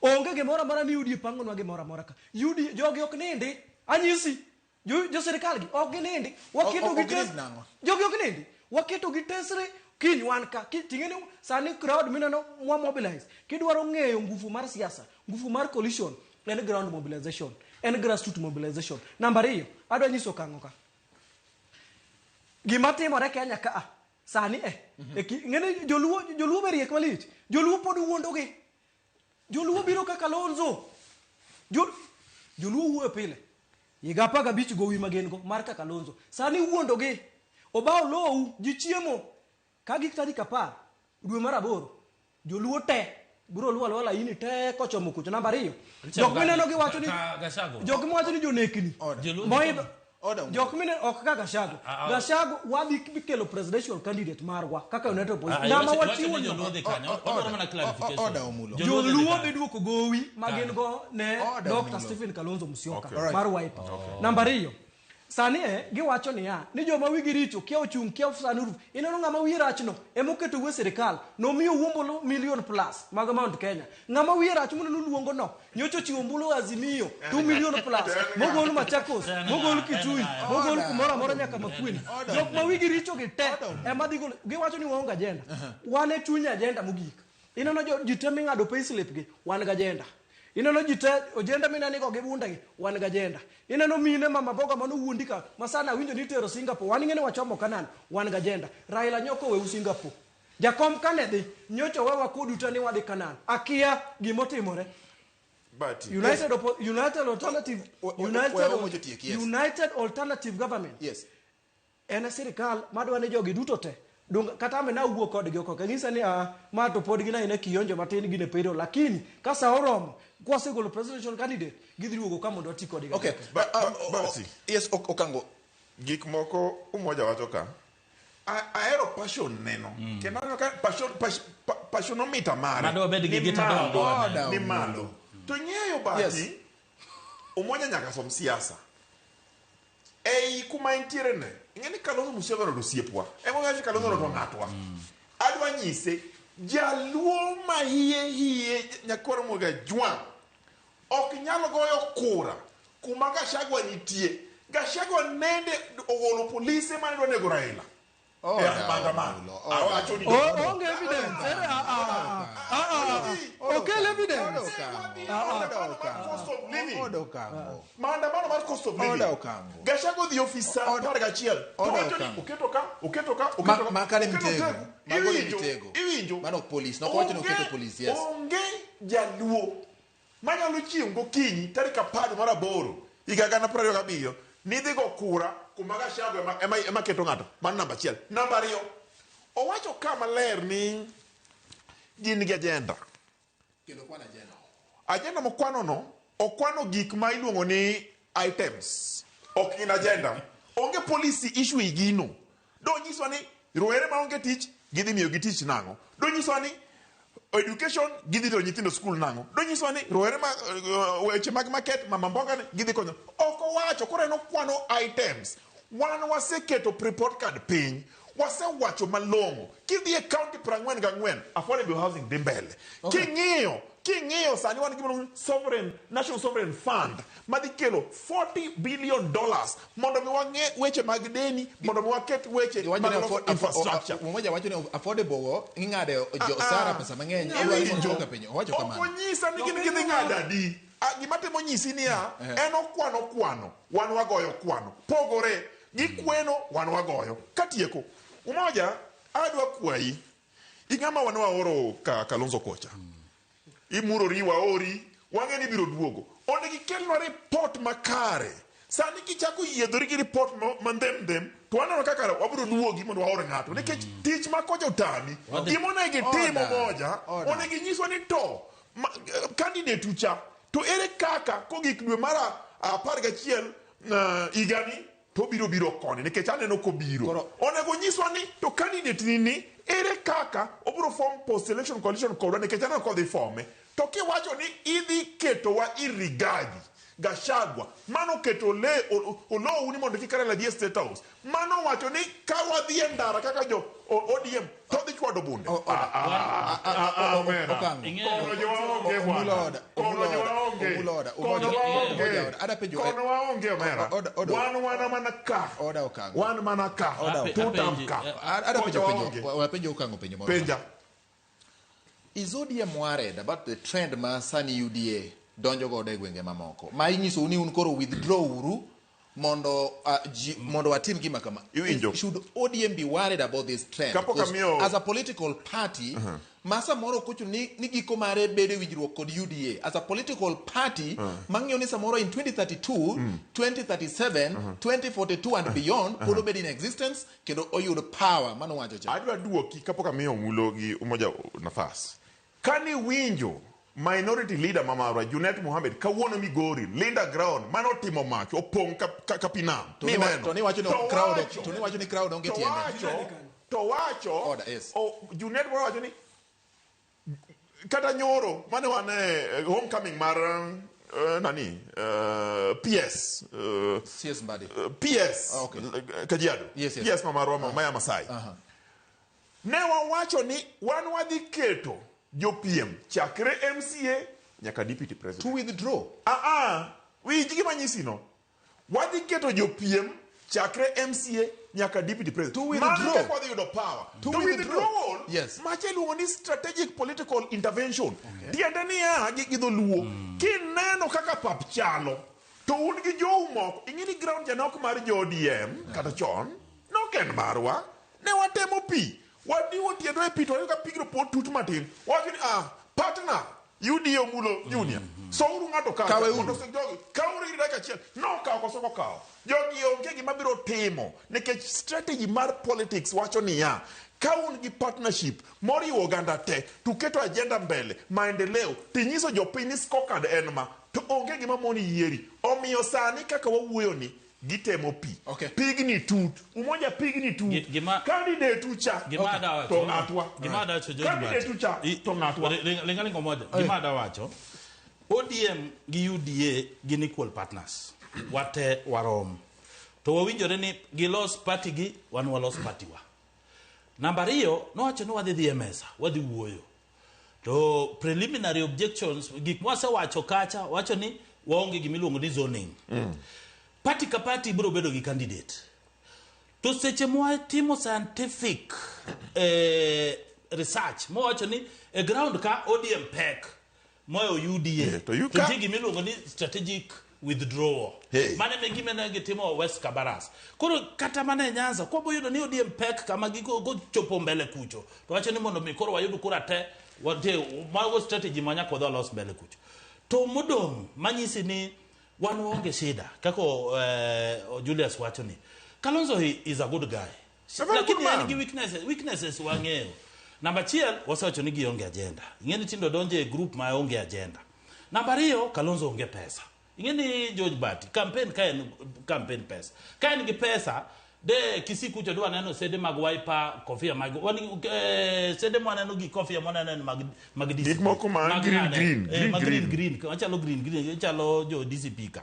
Onge gimoro amora ni UDA pangonwa gimoro amora ka. UDA jogi ok nindi. Anyisi jo sirikal gi ok ginindi. Waketo Ok gi ginind tes nang'o? jogi ok nindi. Waketo gi tesre kiny wan ka. Ting'e ni sani crowd mineno mwa mobilize. Kidwaro ng'eyo nguvu mar siasa, nguvu mar coalition en ground mobilization, en grassroots mobilization. Namba ariyo, adwa nyiso kang'o ka. Gima timore Kenya ka sani ng'eni joluo be riek malich. Joluo pod wuondogi. Joluo biro kaka Kalonzo. Joluo wuoyo pile. Higa 15 gowi ma gin go mar kaka Kalonzo. Sani wuondogi. Obao lowu, ji chiemo. Ka gik tarik 10 dwe mar 8 joluo te biro luwo aluwa laini te kochomo kucho. Namba ariyo, jok mineno giwacho ni jok miwacho ni jonekni moidho jok mineno ok ka Gachagua. Gachagua wadhi kelo presidential candidate marwa kaka United Opposition. Ng'ama wachiwo joluo dhi duoko gowi ma gin go ne Dr. Stephen Kalonzo Musyoka mar Wiper. Namba ariyo, sani giwacho niya ni joma wigi richo kia ochung' kia sani ruf ineno ng'ama wiye rachno emoketo we sirikal nomiyo wuombolo million plus mag Mount Kenya. Ng'ama wiye rach mondo noluongo no nyocha ochiwo ombulu Azimio 2 million plus mogol Machakos mogol Kitui mogol kumoro amora nyaka Makueni. Jok ma wigi richo gi te ema dhi golo giwacho ni waonge agenda. Wan e chuny agenda mogik. Ineno ji te ming'ado payslip gi wan gi agenda. Ineno ji te ojende minenigo gi bunde gi wan gi agenda. Ineno mine mama boga mano wuondi ka masana awinjo ni tero Singapore wan ing'e ni wachomo Canaan wan gi agenda. Raila nyoko weu Singapore. Jakom kane dhi nyocha wewa kodu te ni wadhi Canaan. Akia gimotimore. United Alternative Government. Yes. En sirikal madwa ni jogi duto te. Kata ame nawuok kodgi oko kanyisa ni ma to pod gin aina kionjo matin gin e payroll lakini ka sa oromo kwasegolo presidential candidate gidhi duogo ka mondo wati kodgi. Okay. Yes, Okango. Gik moko Umoja wacho ka ahero passion neno. Kendo aneno ka passion omita mare. Madwa bed gi gita ni malo. To ng'eyo bati Umoja nyaka som siasa. Ei kuma entiere ne ing'e ni Kalonzo Musyoka to osiepwa. Ema wacho Kalonzo to ng'atwa. Adwa nyise jaluo ma hiye hiye nyakwar Moga Jwang' ok nyal goyo kura Kuma Gachagua nitie. Gachagua nende ogolo polise mane dwa nego Raila. Oh, E da, maandamano. Omulo, oh, Awacho ni O- Onge evidence. Ere, ah, ah, ah, ah, ah. Okel evidence. Maandamano mar cost of living. Oda Okango. Maandamano mar cost of living. Oda Okango. Gachagua odhi ofis saa 11. To Oda wacho ni Okango. oketo ka, oketo ka, Ma- oketo ka. makane oketo Mitego. Mitego. Mago ni Iwinjo, Mitego. Iwinjo. Mano ok polis. Nok owacho ni oketo Onge- polis, yes. Onge jaluo manyalo chiew gokinyi tarik 18 higa 2027 ni dhi go kura kuma Gachagua ema keto ng'ato. Mano namba achiel. Namba ariyo, owacho ka maler ni gin gi agenda. Kendo kwan agenda. Agenda mokwano no, okwano gik ma iluongo ni items. Ok gin agenda. Onge policy issue e gino. Donyiswa ni rowere maonge tich gidhi miyogi tich nang'o. Donyiswa ni education gidhi tero nyithindo skul nang'o. Donyiswa ni rowere ma weche mag market mama mboga ni gidhi konyo. Ok owacho koro en okwano items. Wan waseketo report card piny. Wasewacho malong'o. Kidhi e county 44 affordable housing dhi mbele. King'iyo sani wan gi gima iluongo ni sovereign national sovereign fund madhi kelo $40 billion mondo mi wang'e weche mag deni mondo mi waket weche Giwacho mag ni loso infrastructure. Umoja wacho ni affordable go ing'ade jo Ah, ah. Sara pesa mang'eny. Idwaro ni mondo Iwinjo. oduoke piny. Owacho Ok kamano. onyisa ni gin gidhi ng'ado adi. Ah, gima temo nyisi niya, en okwano kwano, wan wagoyo kwano. Pogore, gikweno, wan wagoyo. Katieko, Umoja, adwa kwayi, ing'ama wan waoro ka Kalonzo kocha. Imurori waori, wang'e ni ibiro duogo. Onego ikelnwa report makare. Sani kichako yiedhori gi report ma ndhem ndhem, to waneno kaka wabiro duogi mondo waor ng'ato. Nikech tich ma kocha otami, gima onego itim Order. Umoja, Order. onego inyiswa ni to candidate ucha, to ere kaka kogik dwe mar 11 higani to obiro biro koni nikech aneno kobiro. Onego nyiswa ni to candidate ni ere kaka obiro form post election coalition kodwa nikech aneno kodhi fome. To kiwacho ni idhi ketowa ir Rigathi Gachagua, mano keto le olou ni mondo kik Raila dhi e State House. Mano wacho ni ka wadhi e ndara kaka jo ODM to dhi chwado bunde. Ah, ah, ah, ah, omera. Kono jowa onge bwana. Kono jowa onge. Kono waonge. Kono waonge omera. Wan wana mana ka. Wan mana ka. Tutam ka. Ada Kocha penjo waonge. penjo. Wapenjo Okango penjo moro. Penja. Is ODM worried about the trend ma sani UDA donjo godo e gwenge mamoko? Ma inyisou ni un koro withdraw uru mondo ji, mondo watim gima kama. Iwinjo. Should ODM be worried about this trend? Kapok Because amiyo- as a political party, ma samoro ok ochuno ni giko mare bedo e winjruok kod UDA. As a political party, mang'iyo ni samoro in 2032, 2037, 2042 and beyond, pod obed in existence kendo oyud power mano wacho cha. Adwa duoki kapok amiyo Omulo gi Umoja nafas. Kani winjo minority leader ma marwa Junet Mohamed kawuono Migori Linda Ground mano timo mach opong' ka pi nam. To ni Mineno. to ni wacho ni To crowd wacho- to ni wacho ni crowd onge to tiende. wacho Order, yes. Junet wacho ni kata nyoro mane wan e homecoming mar nani PS CS Mbadi. PS Ah, okay. Kajiado. Yes, yes. PS ma marwa ma maya Masai. Ne wawacho ni wan wadhi keto jopiem chakre MCA nyaka deputy president. To withdraw. Winj gima nyisi no. Wadhi keto jopiem chakre MCA nyaka deputy president. To withdraw. Mano kaka wadhi yudo power. To To withdraw. withdrawal. Yes. Macha iluongo ni strategic political intervention. Tiende niya gi dholuo. Kineno kaka pap chalo, to un gi jou moko, ing'e ni ground janok mar jo ODM kata chon, nok en marwa. Ne watemo pi. Wadiwo tiendwa e pi to wayudo ka pigno pod tut matin. Wawacho ni partner UDA Omulo Junior. Souru ng'ato kacha. Kaweuru. Mondo jogi, kawuru gi dakika achiel. Nokawo koso ok okawo. Jogi onge gima biro timo nikech strategy mar politics wacho niya, ka un gi partnership moriwo oganda te, to uketo agenda mbele, maendeleo, tinyiso jopiny ni scorecard en ma, to onge gima moni yieri. Omiyo sani kaka wawuoyo ni, gitemo pi. Okay. Pigni tut. Umoja pigni tut. Candidate ucha. Gima ada wacho. To ng'atwa. Gima ada wacho George Candidate Mbati. ucha. To ng'atwa. Ringa ringo moja. Gima ada wacho. ODM gi UDA gin equal partners. Wate warom. To wawinjore ni gilos party gi, wan walos party wa. Namba ariyo, nowacho ni wadhi dhi e mesa, wadhi wuoyo. To preliminary objections, gik mwasewacho kacha, wacho ni Waonge gimiluongo ni zoning. Party ka party biro bedo gi candidate. To seche mwatimo scientific research mowacho ni e ground ka ODM pek moyo UDA. To you To nitie gimiluongo ni strategic withdrawal. Hey. Mano e gima ne gitimo West Kabaras. Koro kata mana e Nyanza, kwa boyudo ni ODM pek kama giko kochopo mbele kucho. To wacho ni mondo mi koro wayud kura te, wantie mago strategy ma nyaka wadhi walos mbele kucho. To modong' manyisi ni wan waonge shida kaka Julius wacho ni Kalonzo he is a good guy. A very good Lakini en man. gi weaknesses wang'eyo. Namba achiel wasewacho ni gionge agenda. Ing'e ni tindo donjo e group ma onge agenda. Namba ariyo Kalonzo onge pesa. Ing'e ni George Bati campaign ka en campaign pesa. Ka en gi pesa de Kisii kucho dwa neno sede mag Wiper, kofia mag wan sede mwaneno gi kofia mwaneno en mag DCP. Gik moko ma Mag green, nade? green, green, Mag green, green. green, machalo green, green, chalo jo DCP ka.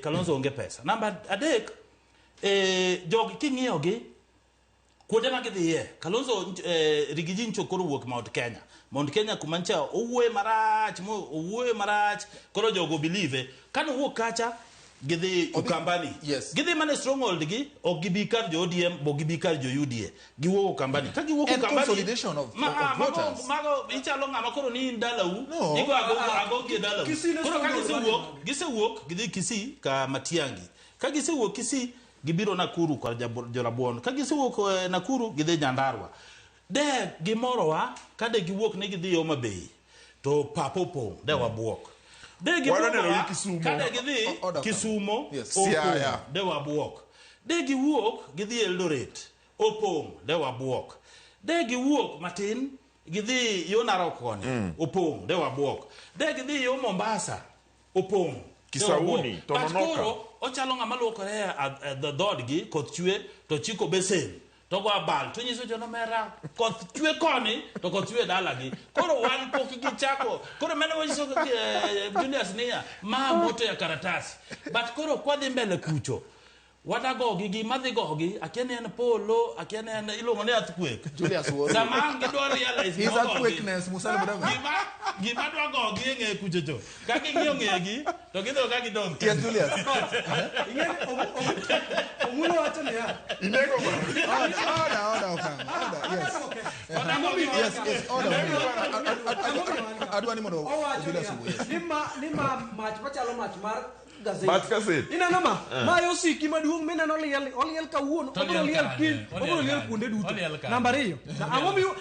Kalonzo onge pesa. Namba adek, jogi king'iyo gi kuonde ma gidhiye Kalonzo Rigiji ncho koro wuok Mount Kenya. Mount Kenya kuma ncha owuoye marach, mo owuoye marach, koro jogo believe. Kane owuok kacha gidhi Ukambani. Yes. Gidhi mana e stronghold gi, ok gibi kar jo ODM, bo gibi kar jo UDA. Giwuok Ukambani. Ka giwuok And Ukambani, consolidation of voters. Mago ichalo ng'ama koro ni in dalau, No. igo ago gi e dalau. Kisii ne Koro ka stronghold gisewuok, gidhi Kisii ka Matiang'i. Ka gisewuok Kisii, gibiro Nakuru kod Jorabuon. Ka gisewuok Nakuru, gidhi Nyandarua. De gimorowa, ka de giwuok ni gidhi Homa Bay, to pap opong', de wabuok. De Wadwa neno gimorowa, gi Kisumo. ka de gidhi Order. Kisumo, Yes. opong', Siaya. de wabuok. De giwuok, gidhi Eldoret, opong', de wabuok. De giwuok matin, gidhi yo Narok koni, opong', de wabuok. De gidhi yo Mombasa, opong', de Kisauni, wabuok. But Tononoka. koro ochalo ng'ama luokore e dhoodgi, koth chwe, to chiko besen, to go abal, to nyiso jonomera, koth chwe koni, to koth chwe dalagi. Koro wan pok gichako. Koro mano wanyiso Julius niya, ma moto ya karatasi. But koro kwadhi mbele kucho, wadagogi, gima dhi gogi, akia ni en polo, akia ni en iluongo ni earthquake. Julius Wuoru. Sama ang' gidwa realize His mogogi. earthquakeness, Musalia Mudavadi. Gima dwa gogi e ng'e kucho cho. Ka ging'iyo ng'egi, to gidho ka gidong'. Yes, Julius. Ing'e Omulo wacho niya. Inego ba? Order, order, order, Okang'. Order, yes. Yes, yes, order. Adwa ni mondo Owacho Julius niya, owuo, yes. ni ma mach machalo mach mar gazeti. Mach gazeti. Ineno ma? Eh. Ma osiki maduong' mineno liel, oliel kawuono, To obiro oliel liel kanye? kiny, Oliel obiro liel kanye? kuonde duto. Oliel kanye? Namba ariyo,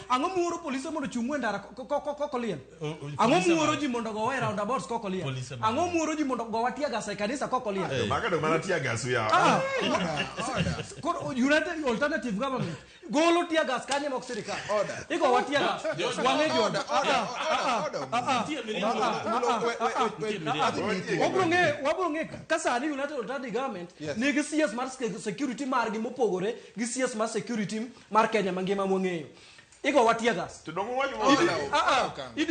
ang'o muoro polise mondo ochung' e ndara kok oliel? Ang'o Polise muoro ji mondo gowa e roundabouts kok oliel? Polise ma- Ang'o muoro ji mondo gowa tear gas e kanisa kok oliel? Maga do mana tear gas ya. Ah, koro United Alternative Government golo tear gas kanye mok sirikal. Order. Igowa tear gas. Wang'e jogo. Order, order, order, order. Nitie miriambo. Mulo, we, Nitie adhi miyi thuolo. Wabro ng'e ka sani United Alternative Government Yes. nigi CS mar security margi mopogore gi CS mar security mar Kenya mangima mwang'eyo. Igowa tear gas. To dongo wach Order, mo. Ah, ah. Okang'.